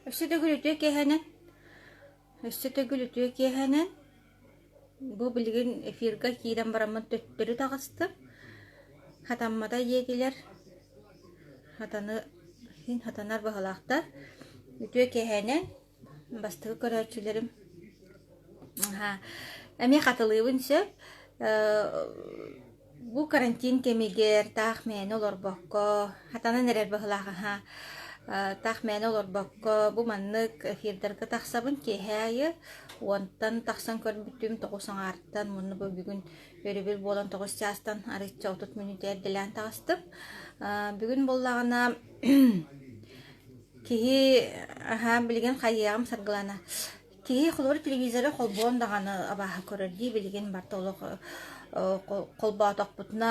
Өссө төгүл үтүө киэһэнэн, өссө төгүл үтүө киэһэнэн. Бу билигин эфирга киирэн бараммын төттөрү таҕыстым. Хатаммата диэтилэр. Хатаны син хатанар баһылаахтар. Үтүө киэһэнэн бастакы көрөөччүлэрим Эмиэ хатылыыбын сөп. Бу карантин кэмигэр таах мээнэ олорбокко, хатанан эрэр быһыылаах аһаа, таах мээнэ олорбокко бу маннык эфирдарга тахсабын киэһэ аайы уонтан тахсан көрбүтүм тоҕус аҥаартан уонна бу бүгүн өрөбүл буолан тоҕус чаастан арыычча 30 мүнүүтэ эрдэлээн таҕыстым. Бүгүн буоллаҕына Киһи аһаа билигин хайыаҕым Саргылана. Киһи холобур телевизоры холбоон даҕаны абааһы көрөр дии билигин барыта олох холбоотохпутуна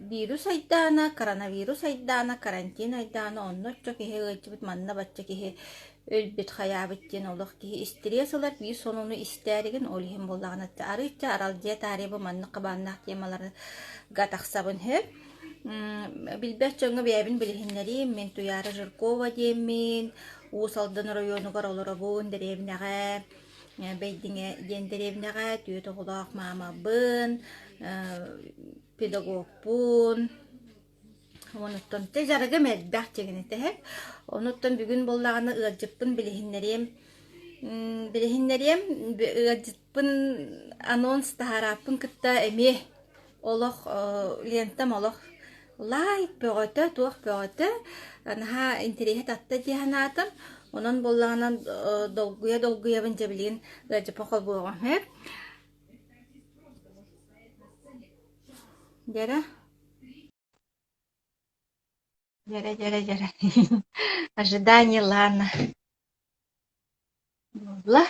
вирус айдаана, коронавирус айдаана, карантин айдаана онно оччо киһи ыалдьыбыт манна бачча киһи өлбүт хайаабыт диэн олох киһи истириэс ылар биир сонуну истээригин ол иһин буоллаҕына арыычча аралдьыйа таарыйа бу маннык хабааннаах темаларга тахсабын үһү. Билбэт дьоҥҥо бэйэбин билиһиннэриим. Мин Туйаара Жиркова диэммин, Уус Алдан оройуонугар олоробун, дэриэбинэҕэ Бэйдиҥэ диэн дэриэбинэҕэ түөрт оҕолоох маамабын, педагогпун. Онуттан дьэ дьарыгым элбэх дьигинэтэ. Онуттан бүгүн буоллаҕына ыалдьыппын билиһиннэриэм. Билиһиннэриэм ыалдьыппын анонс таһаарааппын кытта эмиэ Олох лентам олох лайк бөҕөтө, туох бөҕөтө наһаа интэриэһэ татта дии санаатым. Онон буоллаҕына долгуйа-долгуйабын дьэ билигин ыалдьыппын холбуоҕум сөп. Дьэрэ. Дьэрэ, дьэрэ, дьэрэ. Ожидание Лана. Буолла.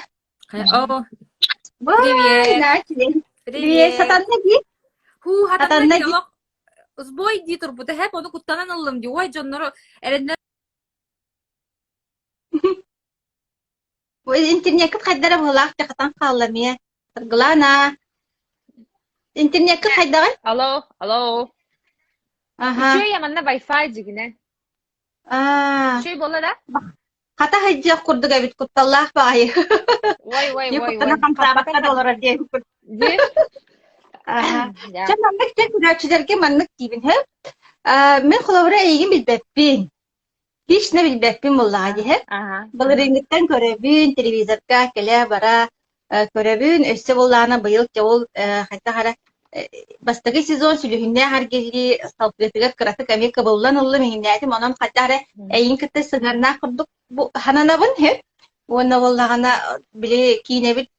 О, Бай, привет! начали. Привет, Привет! сатанна дии? Хуу, хатанна Хатанна дии дии. олох сбой дии турбута хэп ону куттанан ыллым дии. Ой, дьоннору эрэннэр Ой, интернеккит хайдара быһылаах дьэ хатан хаалла эмиэ. Саргылаана, интернеккит хайдаҕый? Алло, алло. Аха. Үчүгэй манна Wi-Fi дьигинэ. Аа, Үчүгэй буолла да? хата сылдьыах курдук эбит кутталлаах баҕайы. Ой, ой, Дии ой, куттана ой. хамсаабакка Хаппата да олорор диэн курдук. Дии. Аха. Да. Чэ, маннык дьэ көрөөччүлэргэ маннык диибин, һэ? Аа, мин холобура эйигин билбэппин. Лично билбэппин буоллаҕа дии, Аха. Былырыыҥҥыттан көрөбүн, телевизорга кэлэ-бара көрөбүн. Өссө буоллаҕына быйыл дьэ ол хайдах эрэ бастакы сезон сүлүһүннээх эргиллии салгыытыгар кыратык эмиэ кыбыллан ыллым, иҥинээтим. Онон хайдах эрэ эйигин кытта сыһыаннаах курдук бу сананабын үһү. Уонна буоллаҕына били киинэбит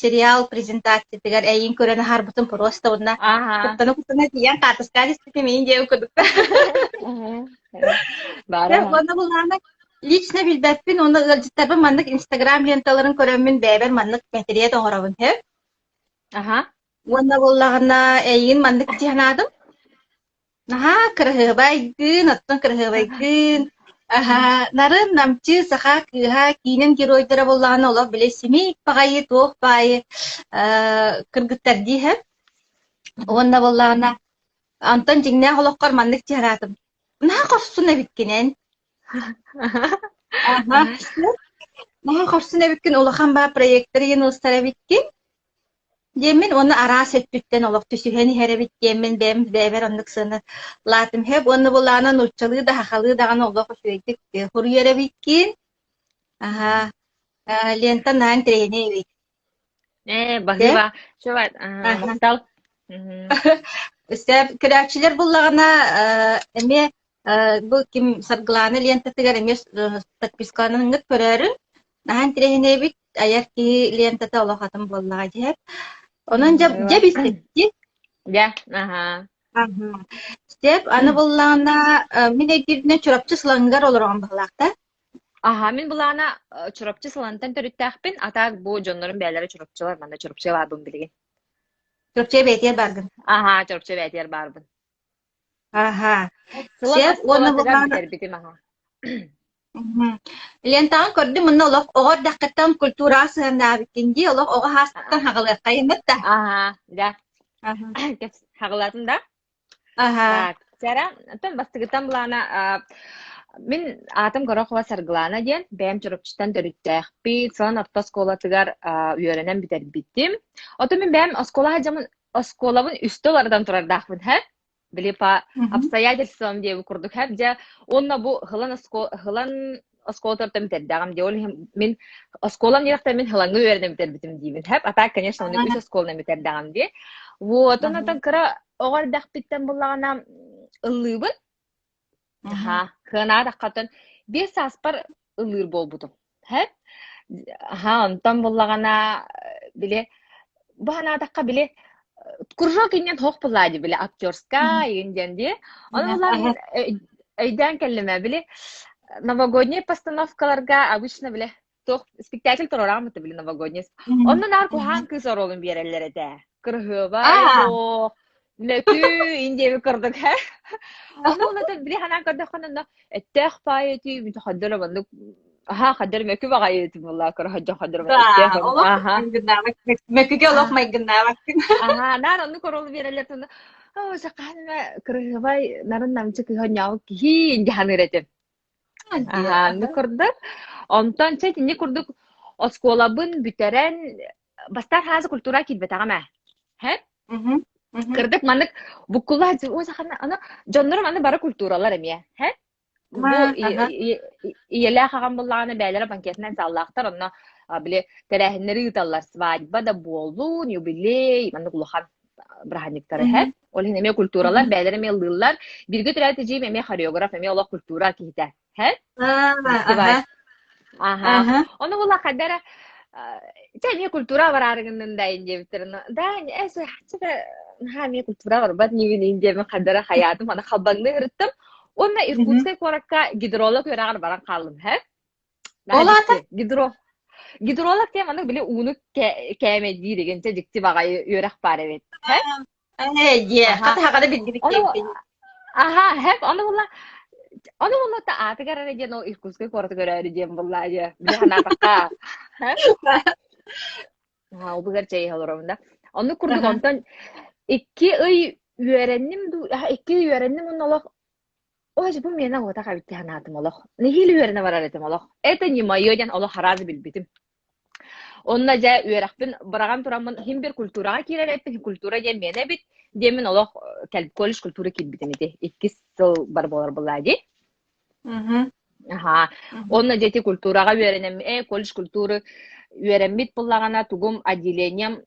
сериал презентациятыгар эйигин көрөн аһарбытым просто уонна Аха. куттана-куттана тиийэн хаартыскаҕа түспүтүм иин диэн курдук. Баара. Уонна булаана лично билбэппин уонна ыалдьыттарбын маннык инстаграм ленталарын көрөммүн бэйэбэр маннык мэтириэт оҥоробун үһү. Аха. Уонна буоллаҕына эйигин маннык дии санаатым. Наһаа кыраһыабайгын, оттон кыраһыабайгын, аһаа, нарын намчы саха кыыһа киинэм геройдара буоллаҕына олох били симик баҕайы, туох баайы кыргыттар дии иһэр. Уонна буоллаҕына онтон дьиҥнээх олоххор маннык дии санаатым. Наһаа хорсун эбиккин эн. Аһа, наһаа хорсун эбиккин, улахан баа проектор иһин ылсар эбиккин. Диэммин уонна араас өттүттэн олох түсүһэн иһэр эбит диэммин бэйэм бэйэбэр оннук сыана лаатым һэп уонна булаана нууччалыы да сахалыы даҕаны олох үчүгэйдик суруйар эбиккин. Аһаа, лента наан тирэйинэй эбит. Ээ, Дьэ, баһыыба. Чува, аха. махтал. Мгм. Сөп көрөөччүлэр буллаҕына эмиэ бу ким Саргылаана лентатыгар эмиэ подпискаланыҥҥыт көрөөрүн наһаа интэриэһинэй эбит айар киһи лентата олох атын буоллаҕа дьиһэр. Онон дьэ дьэ билсибит Дьэ, аһаа. Степ, аны буллаҕына мин өйдүүрбүнэн Чурапчы Сылаҥыгар олороҕун быһылаах да? Аһаа, мин былаана Чурапчы Сылантан төрүттээхпин, а так бу дьоннорум бэйэлэрэ Чурапчылар, манна Чурапчыга баарбын билигин. Чурапчыга бэйэтигэр бааргын. Аһаа, Чурапчы бэйэтигэр баарбын. Аһаа. Сылан Сеп уонна оскуолатыгар буллаҕына бүтэрбитим аһаа. Лентаҕын көрдүм мунна олох оҕо эрдэххиттэн культураҕа сыһыаннаабыккын дии, олох оҕо сааскыттан хаҕылыаххайыммыт да. Аһаа, да. Хаҕылаатым да? Аһаа. Так, Сара, оттон бастакыттан былаана. Мин аатым Горохова Саргылаана диэн, бэйэм Чурапчыттан төрүттээхпин, Сылан орто оскуолатыгар үөрэнэн бүтэрбитим. Оттон мин бэйэм оскуола сылдьаммын оскуолабын үстэ уларытан турардаахпын, һэ? Били по обстоятельствам диэбит курдук, һэ? Дьэ, уонна бу Һылан оскуола Һылан оскуолатыттан бүтэрдэҕим дии. Ол иһин мин оскуолам диэхтэн мин Һылаҥҥа үөрэнэн бүтэрбитим диибин, һэ? А так, конечно, ону үс оскуоланан бүтэрдэҕим дии. Вот, онон кыра оҕо эрдэхпиттэн буллаҕына ыллыыбын. Аһаа, кыанаатаххытын 5 сааспар ыллыыр буолбутум. Һэ? Аһаа, онтон буллаҕына, били, бу санаатахха, били, кружок иннин суох буоллаа дии, били, актерскай игин диэн дии. Ону буллаҕына мин өйдөөн кэллим ээ, били, новогодний постановкаларга обычно, били, туох спектакль туруораҕын били новогодний. Онно наар куһаҕан кыыс оруолун биэрэллэр этэ. Кырыһыабай суох, мөкү индиэби курдук һэ. Ону улата били ханаан көрдөххүнэ онно эттээх паайы түү бүтэ хаддара маннык аха хаддар мөкү баҕайы этим буолла кыра хаддар Да, олох майгыннаабат мөкүгэ олох майгыннаабаккын. Аха, наар оннук оруолу биэрэллэр тунна оо сакаанна кырыһыбай нарын намчы кыһа ньаал киһи инди этим. Аһаа, оннук курдук. Онтон чэ итинник курдук оскуолабын бүтэрэн бастаан хааза культура киирбэтэҕим ээ. Һэ? Кырдык маннык буккулла ой сахана аны дьоннорум аны бары культуралар эмиэ. Һэ? Бу ийэлээх аҕам буллаҕына бэйэлэрэ банкетынан заллаахтар онно били тэрээһиннэри ыыталлар свадьба да буоллун юбилей маннык улахан бырааһынньыктары иһэ. Ол иһин эмиэ культуралар бэйэлэрэ эмиэ ыллыыллар. Бииргэ төрөөбүт эдьиийим эмиэ хореограф, эмиэ олох культура киһитэ. Һэ? Фестиваль. Аха. Ону була хайда эрэ чэ эмиэ культура бараарыгыннын да диэбиттэр. Да, э чэ наһаа эмиэ культура барбат ньиибин диэмин хайда эрэ хайаатым, аны халбаҥныы ырыттым. Уонна Иркутскай куоракка гидролог үөрэҕэр баран хааллым, һэ? Ол аата? Гидро Гидролог диэн маннык били ууну кээмэйдиир игин чэ дьикти баҕайы үөрэх баар эбит. Һэ? Ээ, дьиэ, Аха. хата билдибит Ону диэбитин. аха, һэп, ону була ону була та аатыгар эрэ диэн ол Иркутскай куораты көрөөрү диэн булла дьэ. Били санаатахха. Һэ? Аха, убугар чэй иһэ олоробун да. Оннук курдук онтон 2 ый үөрэнним дуу, 2 ый үөрэнним уонна олох Ой, бу миэнэ уотах эбит дии санаатым олох. Нэһиилэ үөрэнэ барар этим олох. Это не мое диэн олох араас билбитим. Онно дьэ үөрэхпин быраҕан тураммын иһин бир культураҕа киирэр эппин, культура диэн миэнэ эбит диэммин олох колледж культура киирбитим ити. Иккис сыл бар буолар буоллаа дии. Аһаа. Онно дьэ ити культураҕа үөрэнэм, колледж культуры үөрэммит буоллаҕына тугум отделением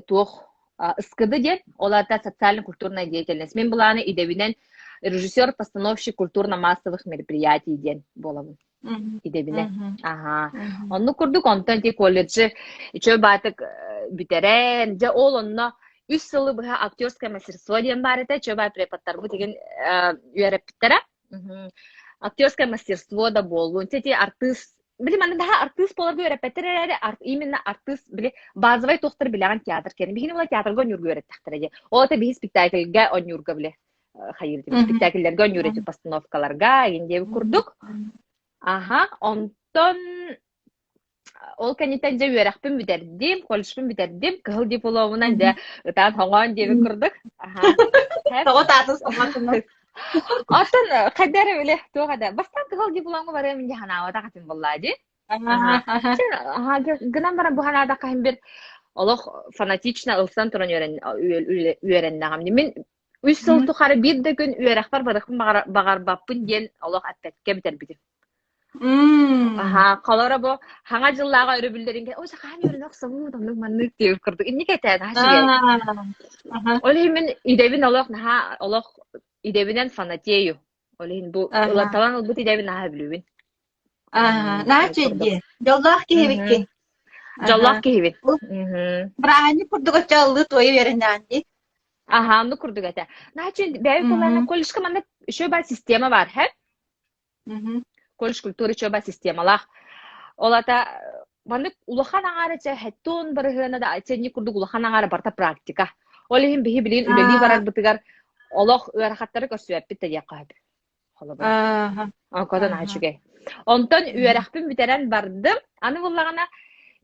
туох СКД диэн, ол аата социально-культурная деятельность. Мин былааны идэбинэн режиссер-постановщик культурно-массовых мероприятий диэн буолабын идэбинэн. Аһаа. Оннук курдук онтон ити колледжы үчүгэй баатык бүтэрэн, дьэ ол онно үс сылы быһа актерское мастерство диэн баар этэ, үчүгэй баай преподтарбыт игин үөрэппиттэрэ. Актерское мастерство да буоллун. Ити артыыс били манна наһаа артыыс буоларга үөрэппэттэр эрээри именно артыыс били базовай туохтары билэҕин театр кэннэ биһини була театрга оонньуурга үөрэттэхтэрэ дии ол это биһи спектакльга оонньуурга били хайыыр спектакльлэргэ оонньуур эти постановкаларга игин диэбит курдук аха онтон ол кэнниттэн дьэ үөрэхпин бүтэрдим, колледжпын бүтэрдим, кыһыл дипломунан дьэ ытаан-хоҥоон диэбит курдук. Аха. Тоҕо таатын соҥоотунан? Оттон хайда эрэ били туох этэ бастаан кыһыл дипломҥа барыам дии санаабатах этим буоллаа дии. Аха. Гынан баран бу санаатахха иһин бир олох фанатично ылсан туран үөрэннэҕим. Мин үс сыл тухары биир да күн үөрэхпэр барыахпын баҕарбаппын диэн олох эппэккэ бүтэрбитим. Аһаа, холоро бу хаҥа дьыллааҕы өрөбүллэрин ой сахаан үөрэнэ охсобут, оннук маннык диэбит курдук инник этэ наһаа үчүгэй. Ол иһин мин идэбин олох наһаа олох идэбинэн фанатею. Ол иһин бу ылан талан ылбыт идэбин наһаа сөбүлүүбүн. Наһаа үчүгэй Дьоллоох киһибиккин. Дьоллоох киһибин. Бырааһынньык курдук оччо ыллыы туойа үөрэннэҕин дии. Аһаа, оннук курдук этэ. Наһаа үчүгэй бэйэм кулаана колледжка маннык үчүгэй баар система баар, һэ? Колледж культуры учеба системалаах. Ол ата маннык улахан аҥаара чэ хэттон барыһыана да итинник курдук улахан аҥаара барыта практика. Ол иһин биһи билигин үлэлии барарбытыгар олох ыарахаттары көрсүбэппит да диэххэ сөп. Холобура. Онкотон наһаа үчүгэй. Онтон үөрэхпин бүтэрэн бардым. Аны буллаҕына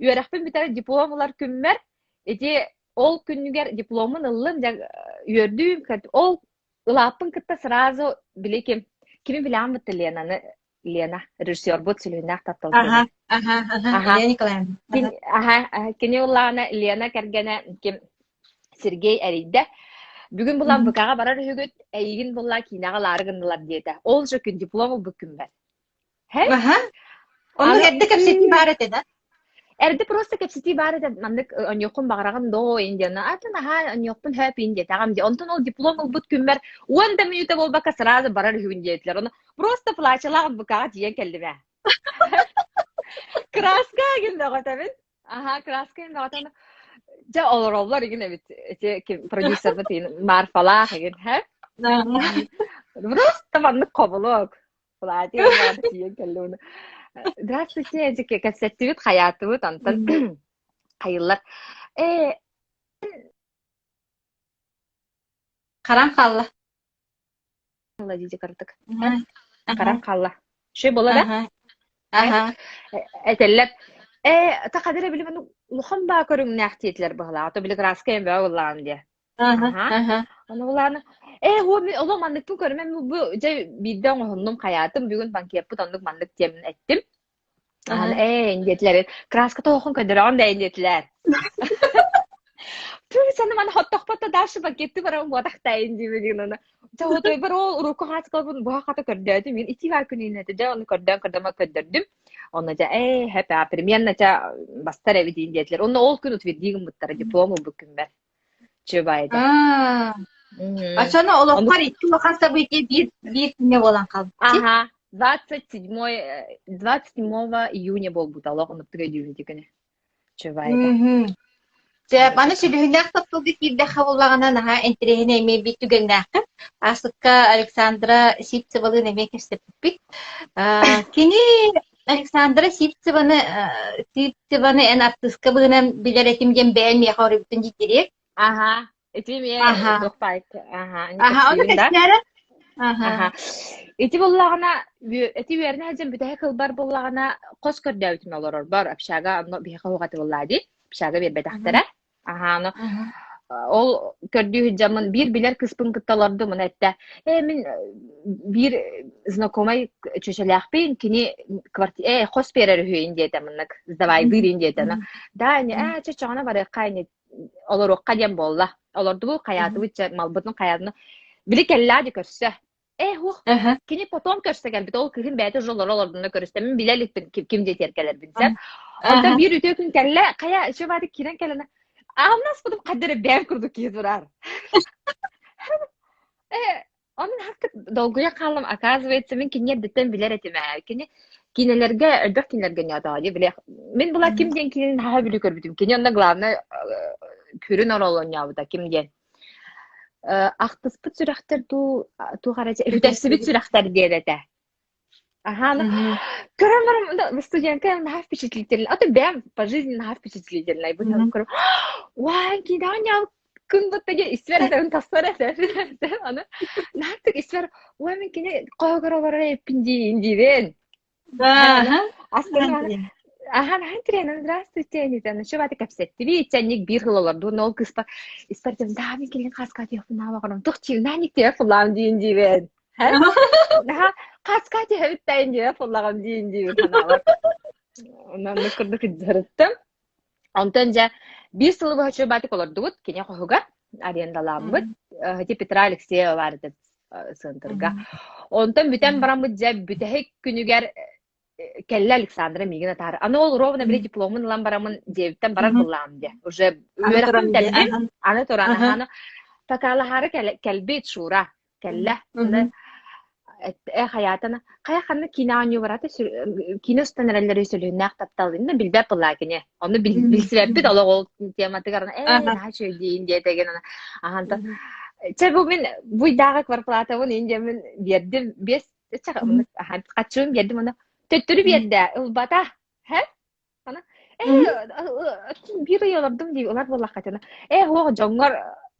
үөрэхпин бүтэрэн диплом ылар күммэр ити ол күнүгэр дипломун ыллым, дьэ үөрдүүм, ол Ылааппын кытта сразу били ким? Кими билэҕин бытта Ленаны Лена режиссербут сүлүһүннээх таптал Аха, кыыһа. аха, аха, Аха. Елена Николаевна. Кини, аха, кини улаана Лена кэргэнэ ким Сергей эрийдэ. Бүгүн булан ВК-ҕа барар үһүгүт, эйигин булла киинэҕэ ылаары гыннылар диэтэ. Ол же күн диплом ылбыт күммэр. Һэ? Аха. Оннук Аны эрдэ кэпсэтии баар этэ да? Эрдэ просто кэпсэтии баар этэ, маннык онньуоххун баҕараҕын доо индиана, атын аһаа онньуохпун хөп диэтэҕим дии. Онтон ол диплом ылбыт күммэр 10 да мүнүүтэ буолбакка сразу барар үһүгүн диэтилэр. Ону просто плачалаах ВК-ҕа тиийэн кэллим ээ. Краска игин бөҕөтөбүн. Аһаа, краска игин бөҕөтөбүн. Дьэ олороллор игин эбит. Ити ким продюсербыт игин Марфалаах игин, һэ? Просто маннык хобулуок. Платье тиийэн кэллэ уонна Здравствуйте, эдьике кэпсэттибит, хайаатыбыт, онтон хайыллар. Ээ, Харан хаалла. дии кырдык. Харан хаалла. Шөй буола да? Этэллэр. Ээ, та хадыр били улахан баа көрүҥнээх диэтилэр быһылаах. То били краска эм бөҕө буллаҕын диэ. Аха. Аны улаана ээ һуо мин олох манныкпын көрүмэн бу дьэ биирдэ оҥоһуннум хайаатым бүгүн банкетпыт оннук маннык диэмин эттим. Аһан ээ диэтилэр краска тоһоҕун көрдөрөҕүн да диэтилэр. Түү саны маны хоттохпот да дальше банкетты баран буотахтайын диибин аны. Дьэ отойбар ол урукку хаачыкалбын буһа хата көрдөөтүм мин ити бар күнүн этэ дьэ ону көрдөөн көрдөмө көрдөрдүм. Онно дьэ ээ хэп примерно дьэ бастар эбит диэтилэр. Онно ол күн утвердии гыммыттара диплом ылбыт күммэр. Чубайда. Аа. Оччону олоххор икки улахан событие биир биир күҥҥэ буолан хаалбыт. Ага, 27 27 июня буолбута олох оннуктук өйдүүбүн ити күнү. Чубайда. Дьэ, аны сүлүһүннээх тапталга киирдэххэ буоллаҕына наһаа интэриэһинэй эмиэ биир түгэннээххин. Аасыкка Александра Сивцевалыын эмиэ кэпсэппиппит. Кини Александра Сивцеваны Сивцеваны эн артыыска быһынан билэр этим диэн бэйэм миэхэ оруйбутун дьиктириэк. Аха, ити эмиэ Аха. туох баайт аха, Аха, ону кэпсиибин да. кэпсээрэ. Аха. Аха. Ити буллаҕына, ити үөрэнэ сылдьан бүтэһик ылбар буллаҕына хос көрдөөбүтүм олорорбор общага онно биһиэхэ уһук этэ буоллаа дии. Общага биэрбэтэхтэрэ. Аһааны ол көрдүү сылдьаммын биир билэр кыыспын кытта олордум, ону эттэ, ээ мин биир знакомай чүөчэлээхпин, кини кварти ээ хос биэрэр үһү диэтэ маннык сдавайдыыр ин диэтэ да ини ээ чочоҕуна барыахха ини олоруохха диэн буолла. Олордубут хайаатыбыт чэ малбытын хайаатына били кэллээ дии көрсө. Э, ух, кини потом көрсө кэлбит. Ол кыһын бэйэтэ уже олоро олордуна көрүстэ. Мин билэ иликпин ким, ким диэтиэр кэлэрбин сен. Онтон биир үтүө күн кэллэ, хайа еще бааты киирэн кэлэнэ. Аамнаспытым хаддара эрэ бэйэм курдук киһи турар. Э, онон хаккыт долгуйа хааллым. Оказывается, мин кинини эрдэттэн билэр этим ээ. Кини киинэлэргэ, элбэх кинилэргэ ньоотоо дии билиэх. Мин була ким диэн кинини наһаа бүлүү көрбүтүм. Кини онно главное күрүн оруолу оонньообута ким диэн. Ахтыспыт сүрэхтэр дуу, туох эрэ үтэрсибит сүрэхтэр диэн этэ. Аха, ну, көрөн баран, студентка наһаа впечатлительный. А то бэйэм по жизни наһаа впечатлительный. Бу көрөн, уай, киинэҕэ күн бутта диэн испэр этэрин тахсар этэ. Аны наһаа испэр, уай, мин кини хоһугар олорор эппин диин диибин. Астына Ахан ахан тирэнэн здравствуйте диэтэ. Еще баты кэпсэттиби иччэнник биир хыл олорду. Ол кыыспа испэр да мин килин хаска диэхпин аабаҕарым. Тух чиҥнаанник диэ фуллаам диин диибин. Наха хаска диэбиттайын диэ фуллаҕам диин диибин ханаабар. Онон курдук дьарыттым. Онтон дьэ биир сылы быһа чуйбаатык олордубут кини хоһугар арендаламмыт. Ити Петра Алексеева баар этэ сыантырга. Онтон бүтэн бараммыт дьэ бүтэһик күнүгэр кэллэ Александра миигин атаара. Аны ол ровно били дипломун ылан бараммын дьиэбиттэн барар былаам дьэ. Уже үөрэхпин бүтэрдим. Аны туран аны покалаһаары кэлбит Шура кэллэ. Аны э хайаатана хайа ханна киинэ оонньуу барата киинэ устан эрэллэр сүлүһүннээх таптал инна билбэт былаа кини ону билсибэппит олох ол тематыгар э наһаа үчүгэй диэтеген аһанта чэ бу мин буйдааҕы кварплатабын индиэмин биэрдим биэс хаччыбын биэрдим ону төттөрү биэрдэ ылбата һэ Ана ээ биир ый олордум дии ылар буоллаххытына ээ уох дьоҥҥор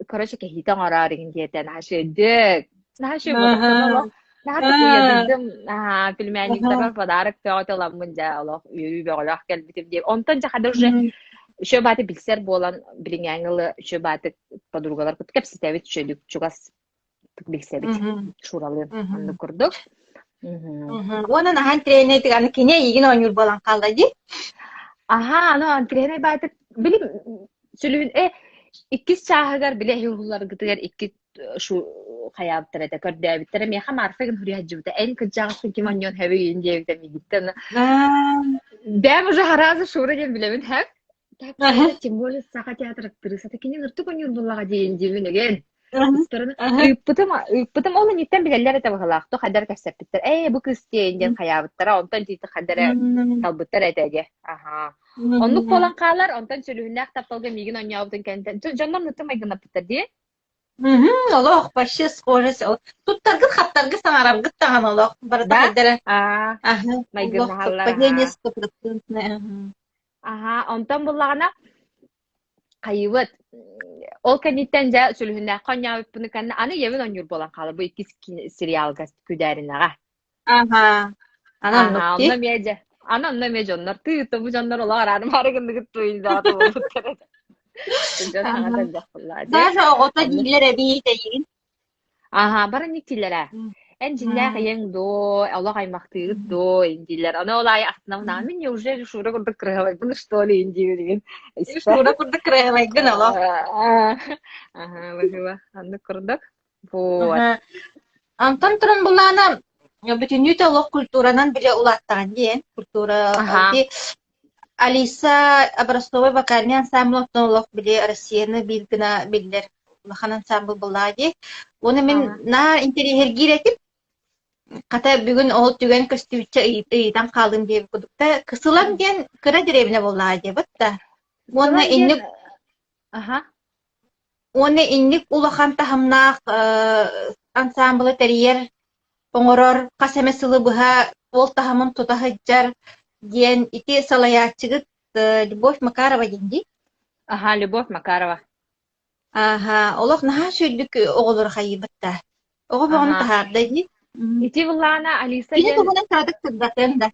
короче кэһиитэ оҥороор игин диэтэ наһаа үчүгэйдик наһаа үчүгэй буолбатах олох наһаа тукуйадыйдым наһаа племянниктарбар подарок бөҕөтө ыламмын дьэ олох үөрүү бөҕөлөөх кэлбитим диэн онтон дьэ хада уже үчүгэй бааты билсэр буолан билиҥээҥи ылы үчүгэй бааты подругалар кытта кэпсэтэбит үчүгэйдик чугас билсэбит Шуралыын оннук курдук. Уонна наһаа интэриэһинэй аны кини эйигин оонньуур буолан хаалла дии. Аһаа, аны интэриэһинэй баайтык били сүлүһүн э иккис чааһыгар били эһи уһулларгытыгар икки шу хайаабыттар этэ көрдөөбүттэрэ миэхэ Марфа гын хуруйаһдьыбыта эн кырдьаҕаспын ким онньуон хэбийин диэбитэ миигиттэн бэм уже харазы шура диэн билэбин хэп так тем более саха театр актрисата кини ыртык онньуур буллаҕа диэн диибин эгэн Ыыппытым, ыыппытым ол инниттэн билэллэр этэ быһыылаах, туох хайдах эрэ кэпсэппиттэр, ээ бу кыыс диэн диэн хайаабыттара, онтон итиитик хайдах эрэ талбыттар этэ диэ. Аһаа. Оннук буолан хаалар, онтон сүлүһүннээх тапталга миигин оонньообутун кэнниттэн дьоннор нытым майгыннаппыттар дии. Олох вообще схожесть. Туттаргыт хаптаргыт саҥараргыт даҕаны олох барыта Да? хайда эрэ Аа, аһа олох майгыннаһаллар совпадение аһаа. стопроцентное. Аһаа, онтон буллаҕына хайыыбыт ол кэнниттэн дьэ сүлүһүннээххэ оонньообуппун кэннэ аны ийэбин оонньуур буолан хаалар бу иккис сериалга күдээринэҕэ Аха. Аны оннук аха дии. онно эмиэ дьэ аны онно эмиэ дьоннор тыы бу дьоннор олох араары маары гынныгыт туйдаата буолбуттар этэ дьон Аха. саҥата элбэх буоллаа дии Даже оҕото оннук дииллэр эбии эйигин. Аһаа, бары инник дииллэр ээ. Эн дьиҥнээх ийэҥ дуо, олох аймахтыыгыт дуо иҥ дииллэр. Аны ол аайы астынабын аҕа, мин неужели Шура курдук кыраһабайбын что ли иҥ диибин испэр. Шура курдук кыраһабайгын олох. Аһаа, быһыыба, оннук курдук. Вот. Аха. Онтон туран былаана бүтүннүүтэ олох культуранан билэ улааттаҕын диэн. Культура Аһаа. ити Алиса образцовай вокальный ансамбль оттон олох били Россияны биир гына биллэр улахан ансамбль буоллаҕа дии. Уонна мин Аһаа. наар интэриэһиргиир этим. Хата бүгүн ол түгэн көстүүччэ ыйытан хаалым диэбит курдук да Кысылан диэн кыра дэриэбинэ буоллаҕа диэбит да. Уонна Сылан диэн инник аһа. Уонна инник улахан таһымнаах ансаамбылы тэрийэр, оҥорор, хас эмэ сылы быһа ол таһымын тута сылдьар диэн ити салайааччыгыт Любовь Макарова диэн дии? Аһа, Любовь Макарова. Ааһа, олох наһаа үчүгэйдик оҕолору хайыыбыт да. Оҕо бөҕөнү Аһа. таһаарда дии. Ити былаана Алиса Кини диэн туһунан кыратык сырдатыаҥ да.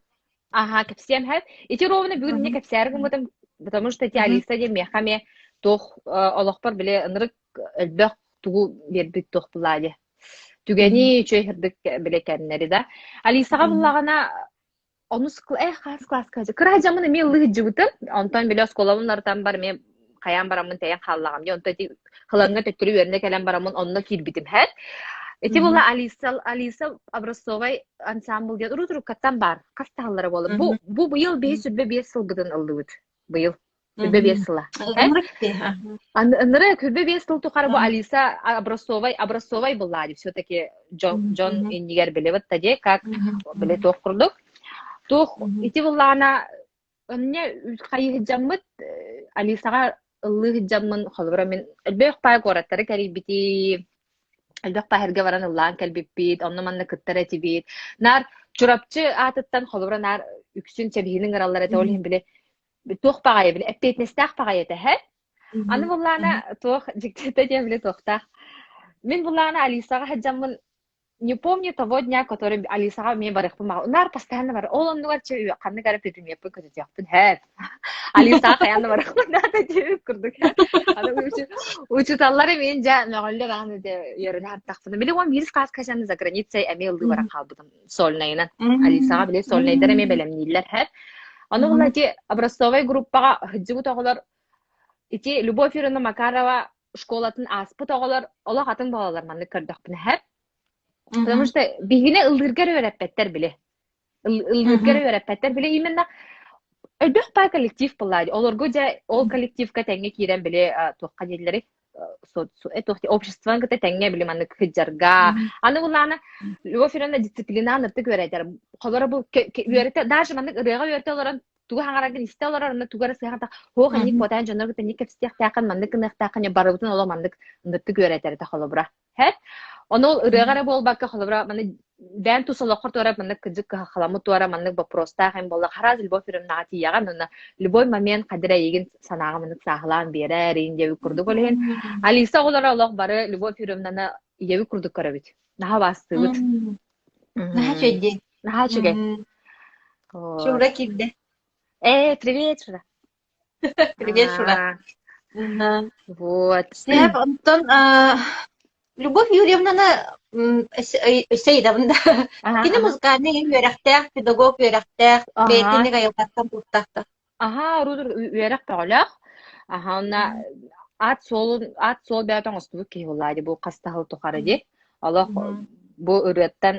Аһа, кэпсиэм һэп. Ити ровно бүгүн инньэ кэпсээри гыммытым, потому что ити Алиса диэн миэхэ эмиэ туох олохпор били ынырык элбэх тугу биэрбит туох булаа диэ. Түгэни үчүгэй сырдык били кэмнэри да. Алисаҕа буллаҕына онус хаас класска кыра дьаммын эмиэ ыллыы сылдьыбытым. Онтон били оскуолабын артан бар эмиэ хайаан бараммын тэйэн хааллаҕым дии. Онтон ити Хылаҥҥа төттөрү үөрэнэ кэлэн бараммын онно киирбитим һэт. Ити була Алиса Алиса образцовай ансамбл диэн урут уруккаттан баар. Хас таһаллара буолла. Бу бу быйыл биһи 25 сылбытын ыллыбыт. Быйыл 25 сыла. Ынырык 25 сыл тухары бу Алиса образцовай образцовай была все-таки дьон дьон иннигэр билебит та дии как биле туох курдук. Туох ити буллаана Онно хайыһыдьаммыт Алисаҕа ыллыы сылдьаммын, холобура мин элбэх паай куораттары кэрийбитим, элбэх пааһырга баран ыллаан кэлбиппит, онно-манна кыттар этибит. Наар Чурапчы аатыттан холобура наар үксүн чэбиһини ыҥыраллар этэ, ол иһин били туох баҕайы били эппиэтинэстээх баҕайы этэ, һэ? Аны буллаана туох дьиктитэ диэн били туохтаах. Мин буллаана Алисаҕа сылдьаммын Не помню того дня, который Алисаҕа эмиэ барыахпын баҕар. Наар постоянно бар. Ол оннугар чэ ханнык эрэ предмеппин көтүтүөхпүн һээт. Алисаҕа хайаан да барыахпын наада диэбит курдук һэ. Аны учууталлар эмиэ дьэ мөҕүллэр аҕаны дьэ үөрэнэ саттахпына. Били уон биирис класска саны за границей эмиэ ыллыы баран хаалбытым сольнайынан. Алисаҕа били сольнайдар эмиэ бэлэмнииллэр һээт. Ону була ити образцовай группаҕа сылдьыбыт оҕолор ити Любовь Юрьевна Макарова школатын ааспыт оҕолор олох атын буолаллар маннык көрдөхпүнэ һэр. Потому что биһигини ыллыырга эрэ үөрэппэттэр били. Ыллыырга эрэ үөрэппэттэр били именно элбэх паа коллектив буолла. Олорго дьэ ол коллективка тэҥҥэ киирэн били туохха дииллэрий обществоны кытта тэҥҥэ били маннык сылдьарга. Аны булаана Любовь Ивановна дисциплинаан ыртык үөрэтэр. Холоро бу үөрэтэ даже маннык ырыаҕа үөрэтэ олорон тугу хаҥараргын истэ олорор, онно тугу эрэ сыһаҕата, хуох инник куотаан дьоннор кытта инник кэпсэтиэхтээххин, маннык гыныахтааххын, барыбытын олох маннык ындыттык үөрэтэр этэ холобура. Һэ? Ону ол ырыаҕа эрэ буолбакка, холобура, маннык бэйэн тус олоххор туора маннык кыдьык кыһалҕаламмыт туора маннык боппуруостаах эн буолла хараас Любовь Юрьевнаҕа тиийэҕин уонна любой момент хадыр эйигин санааҕа маннык сааһылаан биэрэр иин диэбит курдук ол иһин Алиса оҕолоро олох бары Любовь Юрьевнаны ийэбит курдук көрөбүт. Наһаа убаастыыбыт. Наһаа үчүгэй дии. Наһаа үчүгэй. Вот. Шура киирдэ. Э, привет, Шура. Привет, Шура. Вот. Сөп, онтон. Любовь Юрьевнаны өссө ыйытабын да. Аха, Кини аха. музыкальнай үөрэхтээх, педагог үөрэхтээх, Аха. бэйэтинник айылҕаттан куттаахтар. Аһаа, урут үөрэх бөҕөлөөх. Аһаа, онно аат суолун аат суол бэйэтэ оҥостубут киһи буоллаа дии, бу хас да сыл тухары дии. Олох бу ырыаттан